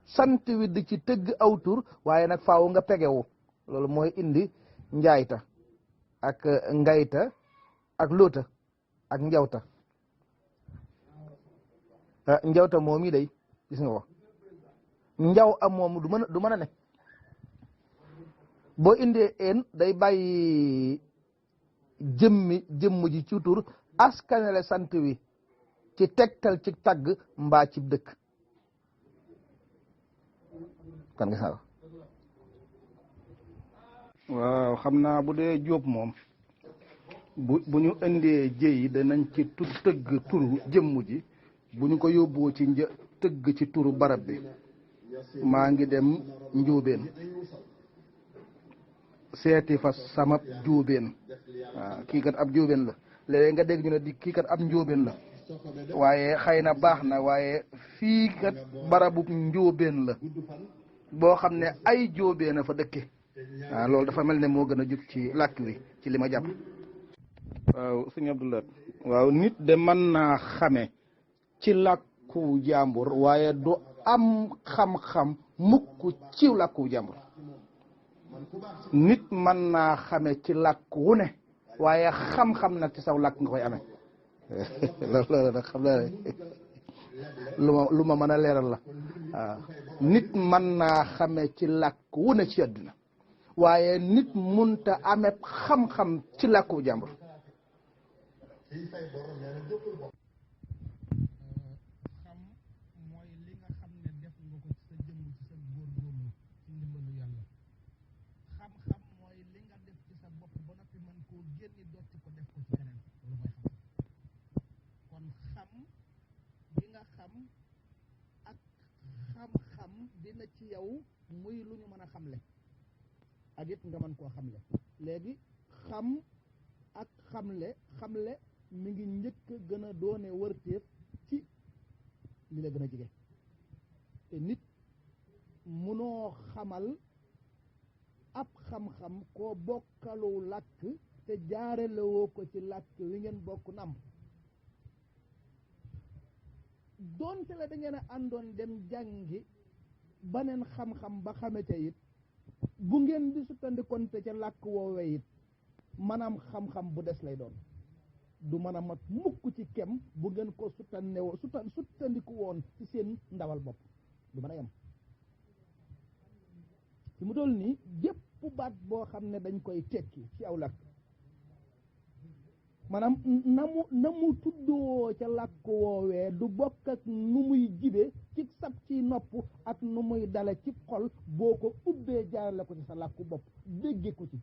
Speaker 3: sant wi di ci tëgg aw tur waaye nag faaw nga pegewu loolu mooy indi njaayta ak ngayta ak loota ak njawta njawta moom yi day gis nga ko njaw am moom du mën a ne boo indee een day bàyyi jëmm ji ci tur askanele sant wi ci tegtal ci tagg mbaa ci dëkk kan nga saa waaw xam naa bu dee jóob moom bu ñu indee jëy danañ ci tëgg turu jëmm ji bu ñu ko yóbboo ci tëgg ci turu barab bi maa ngi dem njóobeen seeti fa samab jóobeen waaw kii kat ab jóobeen la léeg nga dégg ñu ne di kii kat ab njóobeen la waaye xëy na baax na waaye fii kat barabub njóobeen la boo xam ne ay jóobeen a fa dëkke waaw loolu dafa mel ne moo gën a jub ci làkk wi ci li ma jàpp waaw sëñ Abdoulaye waaw nit de mën naa xame ci làkku jàmbur waaye du am xam-xam mukk ci làkku jàmbur nit mën naa xame ci làkk wu ne waaye xam-xam nag ci saw làkk nga koy amee loolu nag xam naa lu ma mën a leeral la waaw nit mën naa xame ci làkk wu ne ci àdduna waaye nit munta amee xam-xam ci làkku jàmbur dina ci yow muy lu ñu mën a xamle ak it nga mën koo xamle léegi xam ak xamle mi ngi njëkk gën a doone wërteef ci li la gën a jege te nit munoo xamal ab xam-xam koo bokkalu làkk te jaarelewoo ko ci làkk wi ngeen bokk nam doonte la da ngeen a àndoon dem jàngi baneen xam-xam ba xamete it bu ngeen di suttandikonte ca làkk woowe it maanaam xam-xam bu des lay doon du mën a mat mukk ci kem bu ngeen ko suttandiku woon ci seen ndawal bopp du mën a yem ci mu toll nii jépp baat boo xam ne dañ koy tekki ci aw làkk maanaam na mu tuddoo ca làkk woowee du bokk ak nu muy jibe ci sab ci nopp ak nu muy dale ci xol boo ko ubbee jaarale ko ci sa làkku bopp dégg ko ci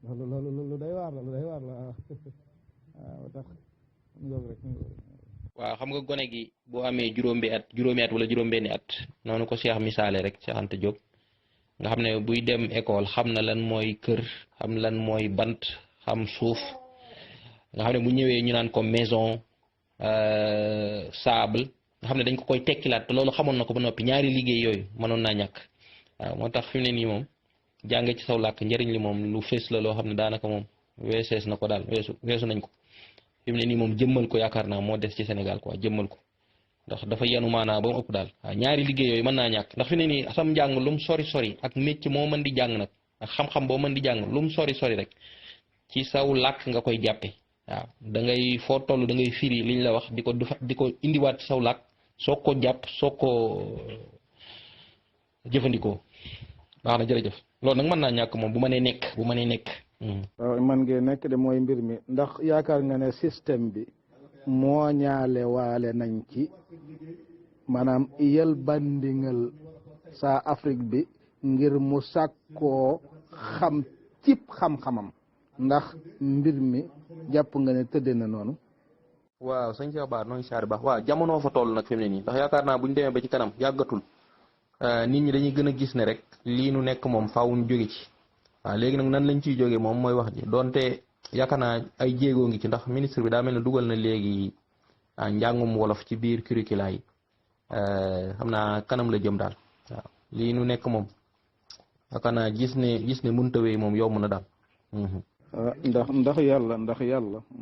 Speaker 3: loolu day waar la waaw tax
Speaker 4: waaw xam nga gone gi boo amee juróomi at wala juróom-benni at noonu ko Cheikh misaale rek Cheikh Anta Diop nga xam ne buy dem école xam na lan mooy kër xam lan mooy bant xam suuf nga xam ne bu ñëwee ñu naan ko maison sable nga xam ne dañ ko koy tekkilaat te loolu xamoon na ko ba noppi ñaari liggéey yooyu mënoon naa ñàkk waaw moo tax fi mu ne nii moom jàng ci saw làkk njëriñ li moom lu fees la loo xam ne daanaka moom weesees na ko daal weesu nañ ko fi mu ne nii moom jëmmal ko yaakaar naa moo des ci Sénégal quoi jëmmal ko ndax dafa yenu maanaa ba mu ëpp daal waaw ñaari liggéey yooyu mën naa ñàkk ndax fi ne nii sam njàng lum sori sori ak métier moo mën di jàng nag ak xam-xam boo mën di jàng lum sori sori rek ci saw làkk nga koy jàppe waaw da ngay foo toll da ngay firi liñ la wax di ko indiwaat saw làkk soo ko jàpp soo ko jëfandikoo baax na jërëjëf loolu nag mën naa ñàkk moom bu mënee nekk
Speaker 3: waaw man ngeen nekk de mooy mbir mi ndax yaakaar nga ne système bi moo ñaale waale nañ ci maanaam yël bandingal sa Afrique bi ngir mu sàkkoo xam cib xam-xamam ndax mbir mi jàpp nga ne tëdde na noonu.
Speaker 4: waaw sëñ Cheikh Bara nooy saari baax waaw jamono fa toll nag fi mu ne nii ndax yaakaar naa bu ñu demee ba ci kanam yàggatul nit ñi dañuy gën a gis ne rek lii nu nekk moom faaw ñu jóge ci waaw léegi nag nan lañ ciy jóge moom mooy wax ji donte yaakaar naa ay jéegoo ngi ci ndax ministre bi daa mel ne dugal na léegi njàngum wolof ci biir curricula yi xam naa kanam la jëm daal waaw lii nu nekk moom yaakaar naa gis ne mënta wéy moom yomb na daal.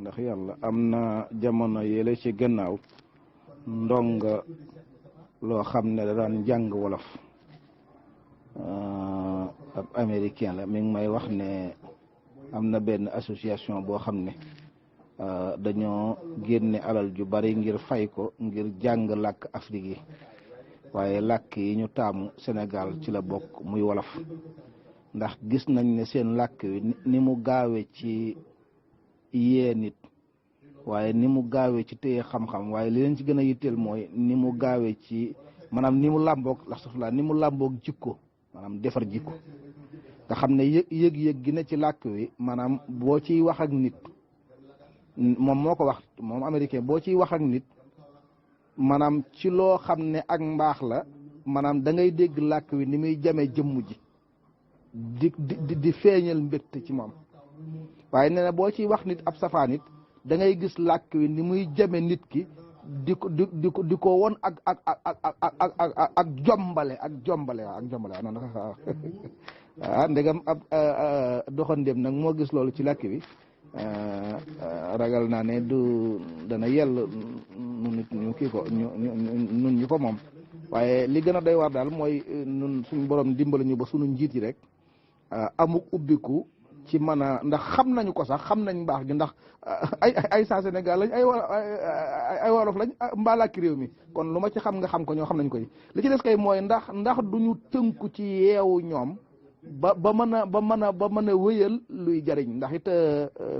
Speaker 3: ndax yàlla am na jamono yële ci gannaaw ndonga loo xam ne da daan jàng wolof ab américain la mi ngi may wax ne am na benn association boo xam ne dañoo génne alal ju bari ngir fay ko ngir jàng làkk Afrique yi waaye làkk yi ñu taamu Sénégal ci la bokk muy wolof ndax gis nañ ne seen làkk wi ni mu gaawe ci yee nit waaye ni mu gaawee ci téye xam-xam waaye li leen ci gën a yitteel mooy ni mu gaawee ci maanaam ni mu làmboog ni mu làmboog jikko maanaam defar jikko nga xam ne yëg-yëg gi ne ci làkk wi maanaam boo ciy wax ak nit moom moo ko wax moom américain boo ciy wax ak nit maanaam ci loo xam ne ak mbaax la maanaam da ngay dégg làkk wi ni muy jamee jëmm ji di feeñal mbégte ci moom waaye nee na boo ciy wax nit ab safaan it da ngay gis làkk wi ni muy jame nit ki di ko won ak jombale waaw noonu waaw ndegam ab doxandéem nag moo gis loolu ci làkk wi ragal naa ne dana yell nu nit ñu kii ko nun ñu ko moom waaye li gën a doy war daal mooy nun suñu borom dimbali ñu ba suñu njiit yi rek amuk ubbiku ci mën a ndax xam nañu ko sax xam nañ mbaax gi ndax ay saa Sénégal lañ ay wolof lañ mbaalaki réew mi kon lu ma ci xam nga xam ko ñoo xam nañ koy li ci des kay mooy ndax duñu tënku ci yeewu ñoom ba mën a wéyal luy jariñ ndax it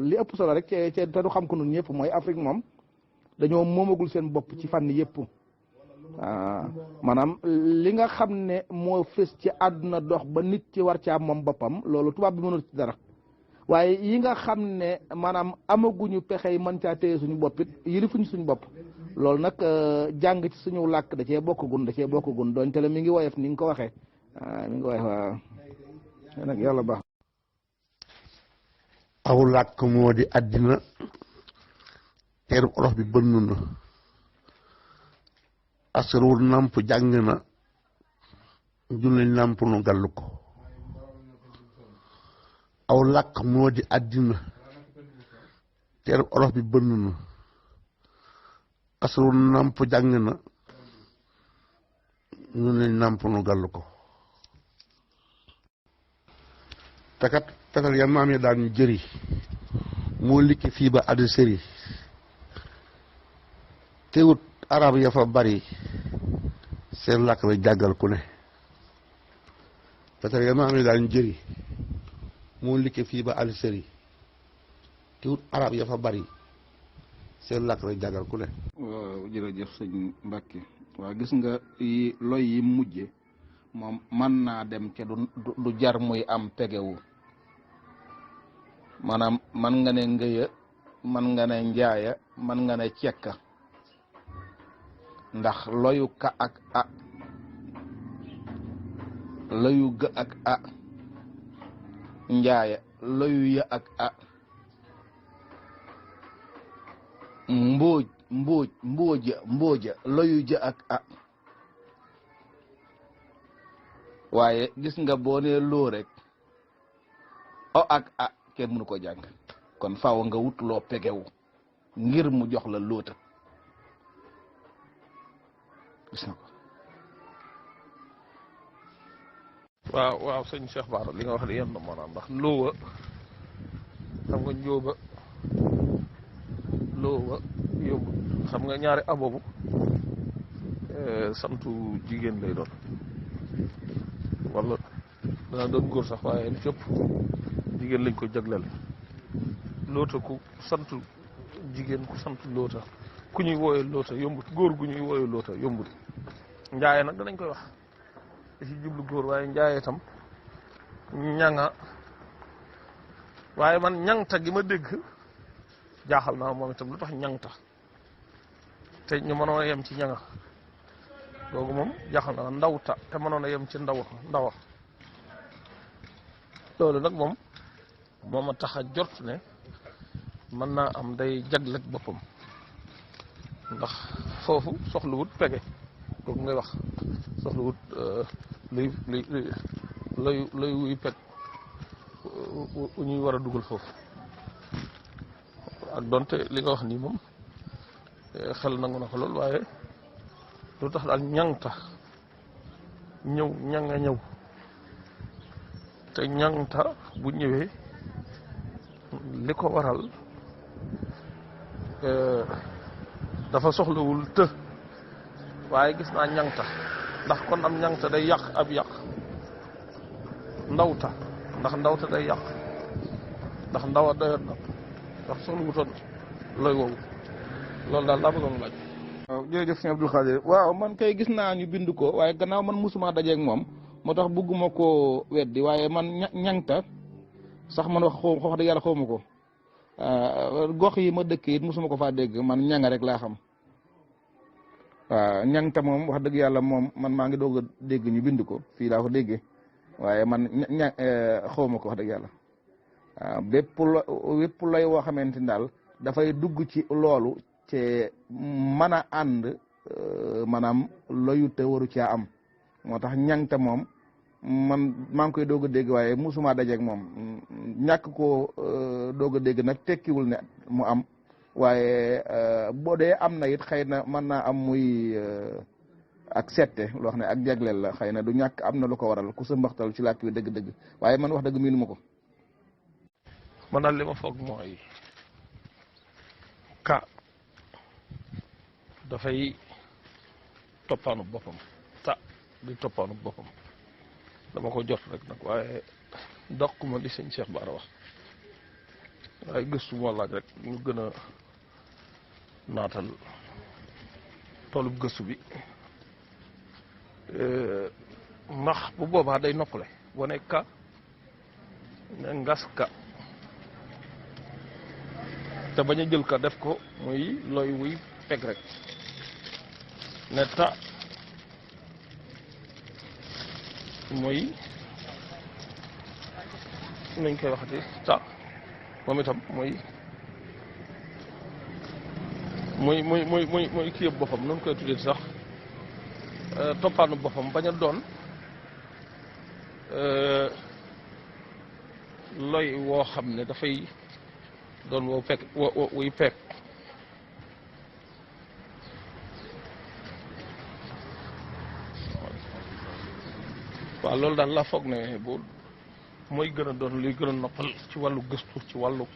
Speaker 3: li ëpp solo rek te du xam ko nun ñëpp mooy Afrique moom dañoo moomagul seen bopp ci fànn yëpp maanaam li nga xam ne moo fës ci àdduna dox ba nit ci war caa moom boppam loolu tubaab bi mënul ci dara waaye yi nga xam ne maanaam amaguñu pexe yi mën caa téye suñu bopp it yilifuñu suñu bopp loolu nag jàng ci suñu làkk da cee bokkagun doonte la mi ngi woyof ni nga ko waxee mi ngi woyof waaw nag yàlla baax.
Speaker 5: aw làkk moo di àddina teeru olof bi bënn na asarul nàmp jàng na junne nàmp nu gàllu ko aw làkk moo di àddina teeru olof bi bënn na asarul nàmp jàng na junne nàmp nu gàllu ko takat fetal ya maam ya daan jëri moo likki fii ba addi sëri teewut arab ya fa bari seen làkk la jàggal ku ne fetal ya maam ya daan jëri moo likki fii ba addi sëri teewut arab ya fa bari seen làkk la jàggal ku ne.
Speaker 3: waaw jërëjëf sëñ Mbacke waaw gis nga loy yi mujje moom mën naa dem ca du jar muy am pegewu maanaam man nga ne ngëya man nga ne njaaya man nga ne cekka ndax loyu ka ak a loyu ga ak a njaaya loyu ya ak a mbooja loyu ja ak a waaye gis nga boo nee loo rek o ak a kenn mënu ko jàng kon faaw nga wut loo pegewu ngir mu jox la loota
Speaker 2: gis na ko.
Speaker 1: waaw waaw sëñ Cheikh Bara li nga wax de yenn maanaam ndax loowa xam nga njóoba loowa yóbbu xam nga ñaari abobu santu jigéen lay doon wala dana doon góor sax waaye li cëpp jigéen lañ ko jagleel loota ku santu jigéen ku santu loota ku ñuy wooye loota yombut góor gu ñuy wooye loota yombut njaaye nag danañ koy wax da ci jublu góor waaye njaaye tam ñanga waaye man ñangta gi ma dégg jaaxal naa moom itam lu tax ñangta te ñu mënoon a yem ci ñanga googu moom jaaxal naa ndawta te mënoon a yem ci ndawa loolu nag moom moo ma tax a jot ne mën naa am day jagleeg boppam ndax foofu soxlawut pege kooku ngay wax soxlawut luy wuy peg ñuy war a dugal foofu ak donte li nga wax nii moom xel nangu na ko lool waaye lu tax daal ñangta ñëw ñanga ñëw te ñangta bu ñëwee li ko waral dafa soxlawul të waaye gis naa ñangta ndax kon am ñangta day yàq ab yàq ndawta ndax ndawta day yàq ndax ndawa doyoon na ndax soxlawutoon looy woowu loolu daal laa bëggoon laaj.
Speaker 3: waaw jërëjëf sëñ Abdou Khadir waaw man kay gis naa ñu bind ko waaye gannaaw man musuma dajeeg moom moo tax bëgguma koo weddi waaye man ñangta sax man wax dëgg yàlla xawma ko gox yi ma dëkk it musuma ko faa dégg man ñanga rek laa xam waaw ñangta moom wax dëgg yàlla moom man maa ngi doog a dégg ñu bind ko fii laa ko déggee waaye man xawma ko wax dëgg yàlla waaw bépp lay woo xamante ni daal dafay dugg ci loolu te mën a ànd maanaam loyu te waru caa am moo tax ñangta moom man maa ngi koy doog a dégg waaye musuma dajeeg moom ñàkk koo doog a dégg nag tekkiwul ne mu am waaye boo dee am na it xëy na mën naa am muy ak sette loo xam ne ak jagleel la xëy na du ñàkk am na lu ko waral ku sa mbaxtal ci làkk wi dëgg-dëgg waaye man wax dëgg miinu ma ko.
Speaker 1: man daal li ma foog mooy ka dafay toppaanu boppam ta di toppaanu boppam dama ko jot rek nag waaye doq ma li sëñ Cheikh Bara wax waaye gëstu moo laaj rek ñu gën a naatal toolub gëstu bi ndax bu boobaa day noppale wane ka ne ngas ka te bañ a jël ka def ko muy looy wuy peg rek ne ta muy nañ koy waxati ta moom itam muy kii yëpp boppam noonu koy tuddee sax toppaanu boppam bañ a doon looy woo xam ne dafay doon woo pek wuy pek waaw loolu daal laa foog ne bu mooy gën a doon luy gën a noppal ci wàllu gëstu ci wàllu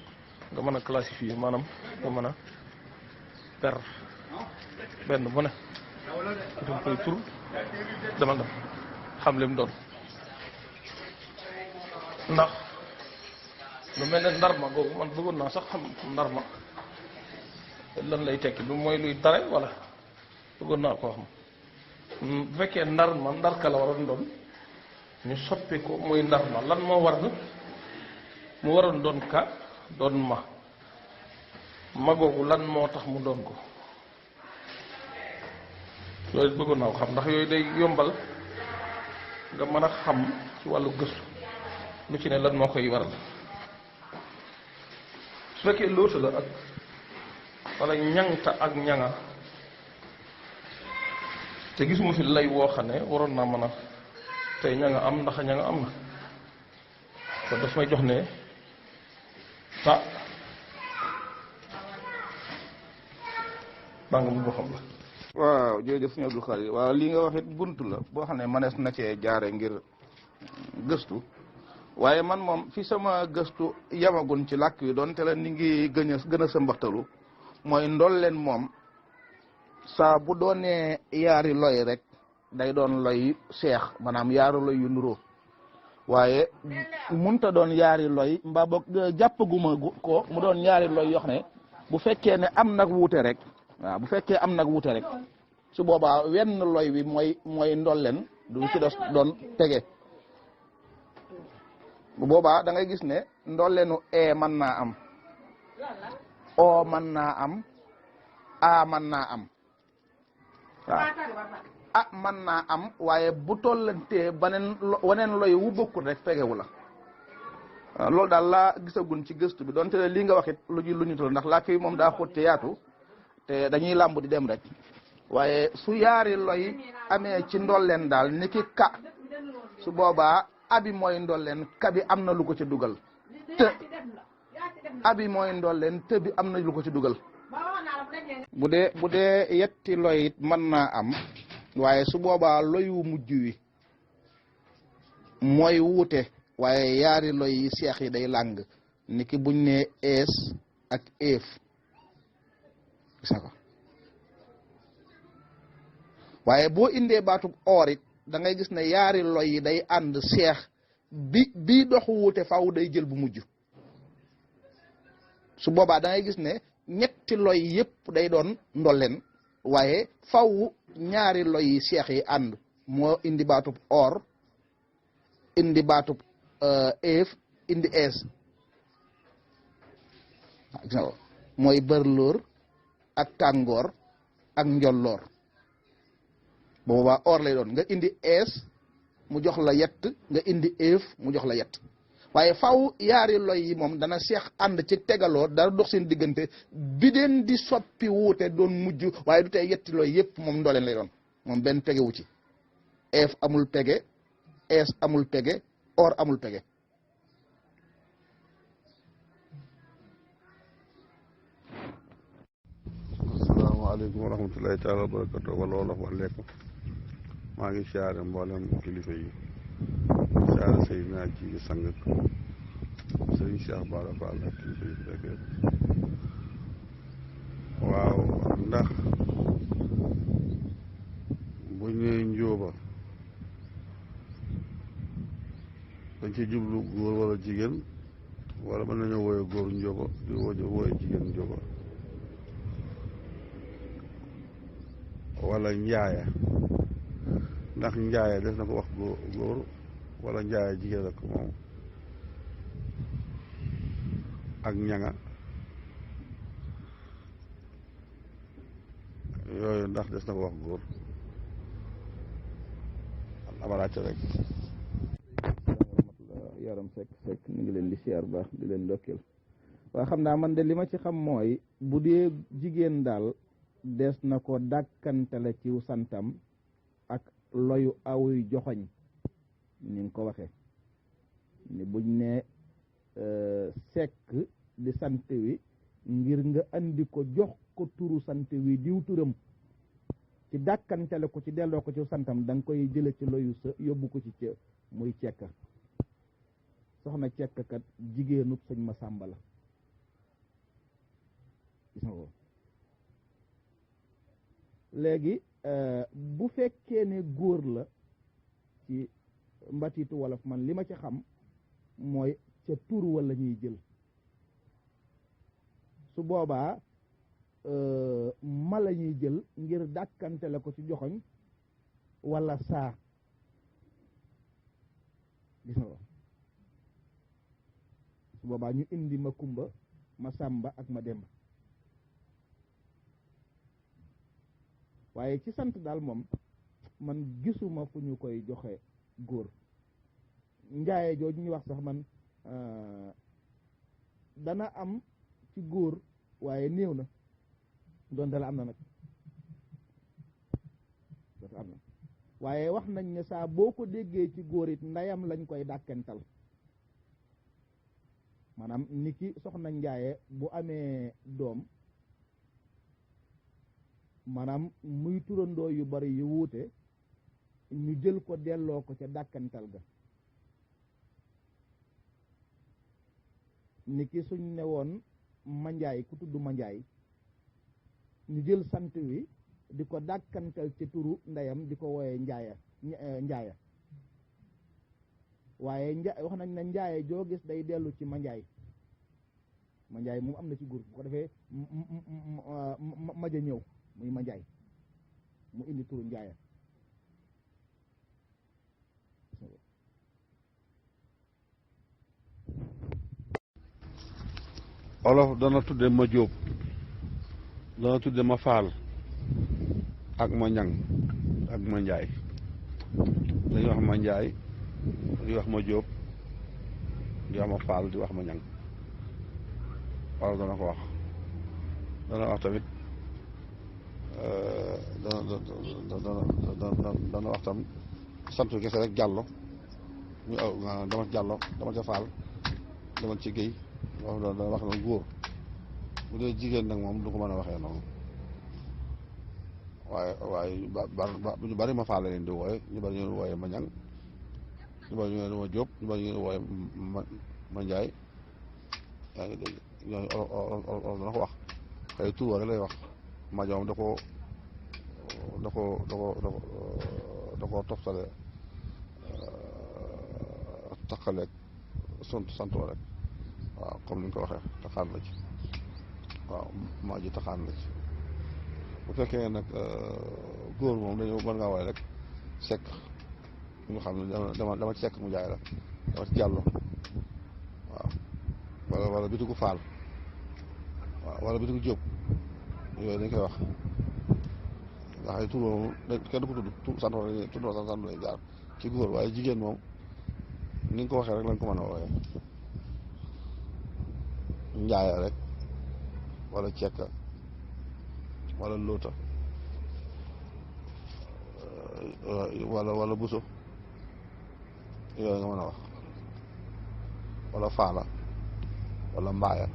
Speaker 1: nga mën a classifier maanaam nga mën a per benn bu ne itam koy tur dama dem xam lim doon ndax lu mel ne ndarma googu man bëggoon naa sax xam ndarma lan lay tekki lu mooy luy dare wala bëggoon naa koo xam bu fekkee ndarma ndarka la waroon doon ñu soppi ko muy ndarma lan moo war na mu waroon doon ka doon ma googu lan moo tax mu doon ko loolu bëggoon naa ko xam ndax yooyu day yombal nga mën a xam ci wàllu gëstu lu ci ne lan moo koy waral su fekkee loota la ak wala ñangta ak ñanga te gisuma fi lay woo xam ne waroon naa mën a tey ñanga am ndax ñanga am na kon daf may jox ne ta nanga mu boo xam la
Speaker 3: waaw jërëjëf sëñ Abdou Khadre waaw li nga wax it bunt la boo xam ne mënees na cee jaare ngir gëstu waaye man moom fi sama gëstu yamagun ci làkk wi doon te la ni ngi gën a sëmbaxtalu mooy ndolleen moom saa bu doonee yaari loy rek day doon loy seex maanaam yaaru loy yu nuroo waaye munta doon yaari loy mbaa boog jàppaguma ko mu doon yaari loy yoo xam ne bu fekkee ne am nag wuute rek waaw bu fekkee am nag wuute rek su boobaa wenn loy wi mooy ndolleen du ci des doon tege bu boobaa da ngay gis ne ndolleenu mën naa am o mën naa am a mën naa am waaw mën naa am waaye bu tollantee waneen loy wu bokkul rek tegewu la waaw loolu daal laa gisagun ci gëstu bi donte lii nga waxit lu ñu toll ndax làkk yi moom daa xotte yaatu te dañuy làmb di dem rek waaye su yaari loy amee ci ndolleen daal ni ki ka su boobaa abi mooy ndolleen ka bi am na lu ko ci dugal te abi mooy ndolleen te bi am na lu ko ci dugal bu dee yetti loy it mën naa am waaye su boobaa loyu mujj wi mooy wuute waaye yaari loy yi seex yi day làng ni ki buñ ne ees ak eef gis nga ko waaye boo indee baatub or it da ngay gis ne yaari loy yi day ànd seex bi dox wuute faaw day jël bu mujj su boobaa da ngay gis ne ñetti loy yëpp day doon ndolleen waaye faw ñaari loy yi seex yi ànd moo indi baatub or indi baatub eef indi ees gis nga ko mooy bërlóor ak tàngoor ak njolloor boobaa or lay doon nga indi ees mu jox la yett nga indi eef mu jox la yett waaye faw yaari loy yi moom dana seex ànd ci tegaloo dara dox seen diggante bi den di soppi wuute doon mujj waaye du tey yetti loy yëpp moom ndooleen lay doon moom benn pegewu ci eef amul pege ees amul pege or amul pege
Speaker 5: asalaamaaleykum wa rahmatullahi taala wa barakatu wala wolof waleekum maa ngi siyaare mboolem kilifa yi siyaare Seydina ji sang sëriñ Cheikh Bara Fall ak kilifa yi fekkee waaw ndax bu ñëwee njóoba dañ ci jublu góor wala jigéen wala mën nañoo wooye góor njóoba di wooye jigéen njóoba wala njaaya ndax njaaya def na ko wax góor wala njaaya jigéen ak moom ak ñanga yooyu ndax des na ko wax góor amalaat rek
Speaker 2: yaram sekk ñu ngi leen di siyaar baax di leen ndokkeel waa xam naa man de li ma ci xam mooy bu dee jigéen daal des na ko dàkkantale ciw santam ak loyu awuy joxoñ ni nga ko waxe ni buñ ne sekk di sant wi ngir nga andi ko jox ko turu sant wi diw turam ci dàkkantale ko ci delloo ko ci santam da nga koy jële ci loyu sa yóbbu ko ci ca muy cekka soxna cekk kat jigéenub sëñ ma sàmba la gis nga ko léegi bu fekkee ne góor la ci mbatiitu wolof man li ma ci xam mooy ca tur wala ñuy jël su boobaa ma la ñuy jël ngir dàkkante la ko ci joxoñ wala saa gis nga ko su boobaa ñu indi ma kumba ma sàmba ak ma demba waaye ci sant daal moom man gisuma fu ñu koy joxe góor njaaye jooju ñu wax sax man dana am ci góor waaye néew na doon dala am na nag dafa am na waaye wax nañ ne saa boo ko déggee ci góor it ndeyam lañ koy dàkkental maanaam ni ki soxna njaaye bu amee doom
Speaker 3: maanaam muy turandoo yu bari yu wuute ñu jël ko delloo ko ca dàkkantal ga ni ki suñ ne woon manjaay ku tudd manjaay ñu jël sant wi di ko dàkkantal ci turu ndeyam di ko wooyee njaaya waaye wax nañ ne njaaye joo gis day dellu ci manjaay moom am na ci góor bu ko defee maja ñëw muy manjaay mu indi turu njaaya
Speaker 5: olof dana tudde ma jóob dana tudde ma faal ak ma ñang ak ma njaay dañuy wax ma njaay di wax ma jóob di wax ma faal di wax ma ñang olof dana ko wax dana wax tamit dana wax tam sant kese rek jàllo ñu dama jàllo dama ca faal dama ci géy dana wax noonu góor bu dee jigéen nag moom du ko mën a waxee noonu waaye ñu bari ma faal leen di wooye ñu bari ñu wooye ma ñang ñu bari ñu ma jóob ñu bari ñu wooye ma njaay yaa ngi dégg ñooñu olof dana ko wax xëy tur rek lay wax ma joom da ko toftale taqaleeg sant rek waaw comme ni nga ko waxee taxaan la ci waaw maa ji taxaan la ci bu fekkee nag góor moom dañu mën ngaa wooye rek sekk ñu xam ne dama ci sekk mu jaay la dama ci jàllo waaw wala bitigu faal waaw wala bitigu jóob yooyu dañ koy wax nga xam ne tur moom kenn du ko tudd sant lay jaar ci góor waaye jigéen moom ni nga ko waxee rek lañ ko mën a wooye njaaya rek wala cekka wala lóota wala buso yooyu nga mën a wax wala faala wala mbaaya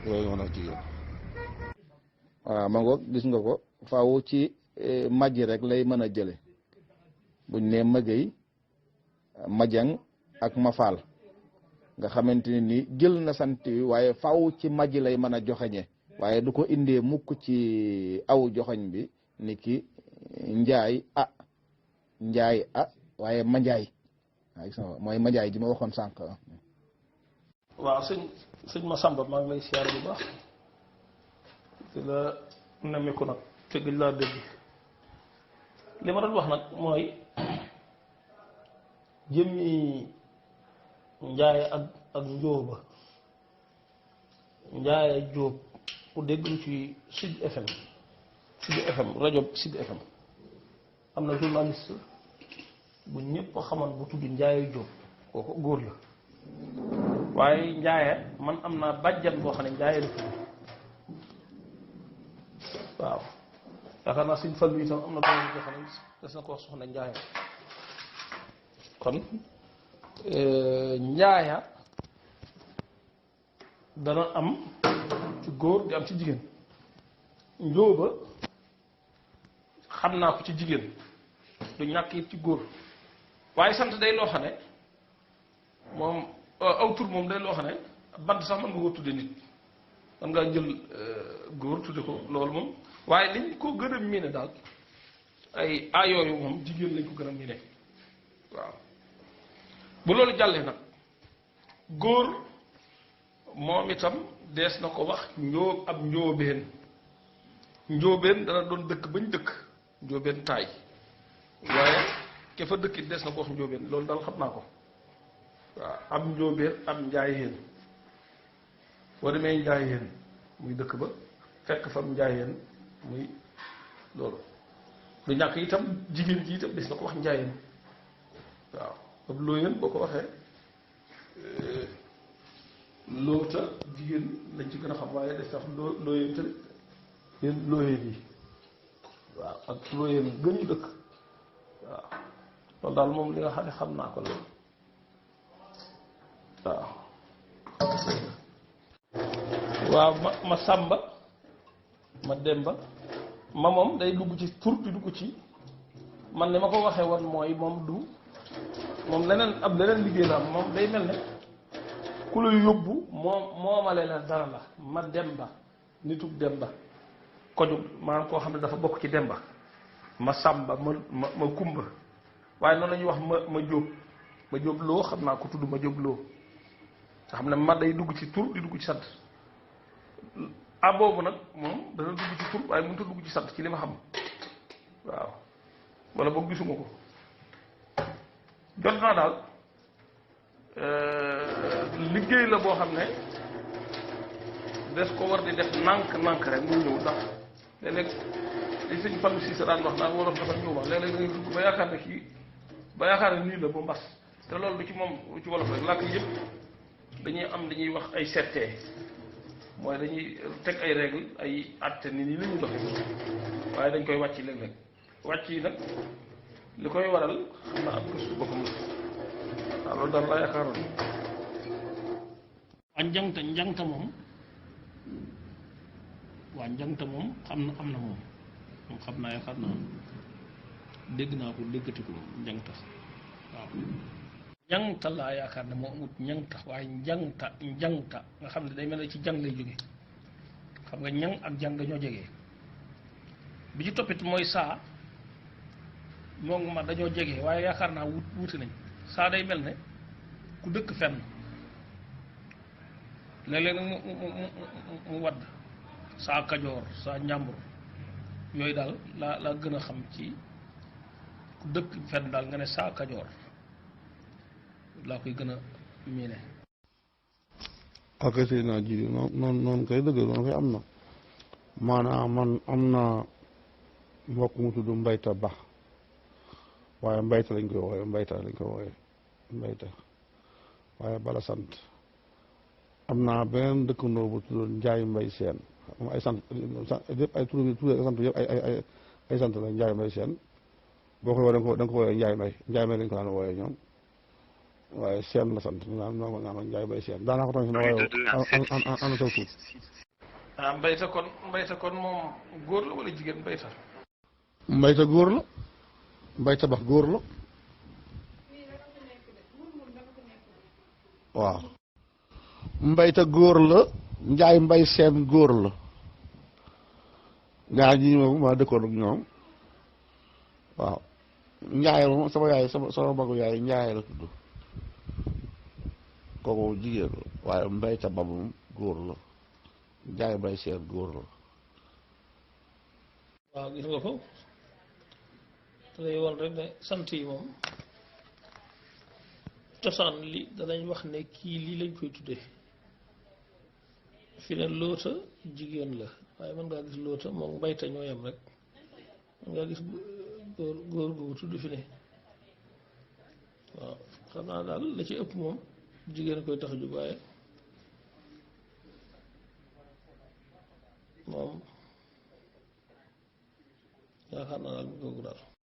Speaker 5: yooyu nga mën a wax jigéen
Speaker 2: waaw ma ngoog gis nga ko faaw ci majji rek lay mën a jële buñ ne mëgëy majang ak mafaal nga xamante ne ni jël na sant wi waaye faaw ci majji lay mën a joxeñe waaye du ko indee mukk ci aw joxoñ bi ni ki njaay waaye manjaay waaw mooy manjaay ji ma waxoon sànq.
Speaker 1: waaw sëñ Massamba maa ngi lay siyaare bu baax di la nemmiku nag te gëj laa dégg li ma doon wax nag mooy jëmmi njaay ak njóoba njaay ak jóob ku dégguñ ci Sud FM rajo Sud FM am na journaliste bu ñëpp xamoon bu tudd njaaye jóob kooku góor la waaye njaaye man am naa bàjjan boo xam ne njaaye la tudd waaw yaakaar naa suñ fal bi itam am na doom boo xam ne des na ko wax soxna njaaya kon njaaya dana am ci góor di am ci jigéen njóoba xam naa ko ci jigéen du ñàkk it ci góor waaye sant day loo xam ne moom aw tur moom day loo xam ne bant sax mën nga ko tudde nit man ngaa jël góor tudde ko loolu moom waaye liñ ko gën a miine daal ay ayooyu moom jigéen lañ ko gën a miine waaw bu loolu jàllee nag góor moom itam dees na ko wax ab njóobeen njóobeen dana doon dëkk bañ dëkk njóobeen taay waaye ke fa dëkkit dees na ko wax njóobeen loolu daal xam naa ko waaw am njóobeen am njaayeen boo demee njaayeen muy dëkk ba fekk fam njaayeen muy loolu du ñàkk itam jigéen ji itam des na ko wax njaayeen waaw ab looyeen boo ko waxee loota jigéen lañ ci gën a xam waaye des na xam looyeen tamit yéen looyeen yi waaw ak looyeen gën ñu dëkk waaw loolu daal moom li nga xam ne xam naa ko loolu waaw ma Samba ma Demba ma moom day dugg ci tur di dugg ci man li ma ko waxee woon mooy moom du moom leneen liggéey la am moom day mel ne ku la yóbbu moomale la dara la ma Demba nitug Demba koju maanaam koo xam ne dafa bokk ci Demba ma Sàmba ma Kumba waaye noonu la ñuy wax ma jóob loo xam naa ko tudd ma jóob loo nga xam ne ma day dugg ci tur di dugg ci sant a boobu nag moom dana dugg ci tur waaye mënut a dugg ci sant ci li ma xam waaw wala boog gisuma ko jot naa daal liggéey la boo xam ne des ko war di def nànk rek muy ñëw ndax léeg-léeg li sëñ Fallu Si sa daan wax naan wolof dafa ñëw wax léeg-léeg da ngay dugg ba yaakaar ne nii la ba mbas te loolu du ci moom du ci wolof rek làkk yëpp dañuy wax ay settee mooy dañuy teg ay règle ay atte ni nii la ñuy doxe waaye dañ koy wàcc léeg-léeg wàcc yi nag li koy waral xam naa am gëstu boppam la waaw loolu daal laa yaakaaroon waa njangta moom am na moom xam naa yaakaar naa dégg naa ko déggati ko njangta waaw njangta laa yaakaar ne moo amut njangta waaye njangta nga xam ne day mel ne ci jàng lay jóge xam nga ñang ak jàng dañoo jege bi ci toppit mooy saa moom ma dañoo jege waaye yaakaar naa wuti nañ saa day mel ne ku dëkk fenn léeg-léeg nag mu wadd saa kajoor saa njàmbur yooyu daal laa gën a xam ci ku dëkk fenn daal nga ne saa kajoor laa koy gën a miine.
Speaker 5: ok sëy naa ji noonu koy dëgg noonu koy am na maanaam man am na mbokk mu tudd Mbayta Ba waaye Mbayta lañ koy wooye Mbayta waaye bala sant am naa beneen dëkkandoo bu tuddoon Njaay Mbay Seen ay sant yëpp ay tur ak sant yëpp ay sant la Njaay Mbay Seen boo koy woo da nga ko wooyee Njaay Mbay lañ ko daan wooyee ñoom waaye Seen la sant naan Njaay Mbay Seen daanaa ko tamit waaye am na saw tuut
Speaker 1: Mbayta kon moom góor la wala jigéen
Speaker 5: Mbayta góor la Mbayta Ba góor la waaw Mbayta góor la Njaay Mbay Seen góor la ñaar ñi moom maa dëkkoon ak ñoom waaw Njaay moom sama yaay sama magu yaay Njaay la tudd kooku jigéen la waaye Mbayta Ba moom góor la Njaay Mbay Seen góor la
Speaker 1: waaw gis nga ko te lay won rek ne sant yi moom cosaan li danañ wax ne kii lii lañ koy tuddee fi ne loota jigéen la waaye mën ngaa gis loota moom Mbayta ñoo yem rek mën ngaa gis góor googu tudd fi ne waaw xam naa daal la ci ëpp moom jigéen koy tax a jóg waaye moom yaakaar naa daal bu googu daal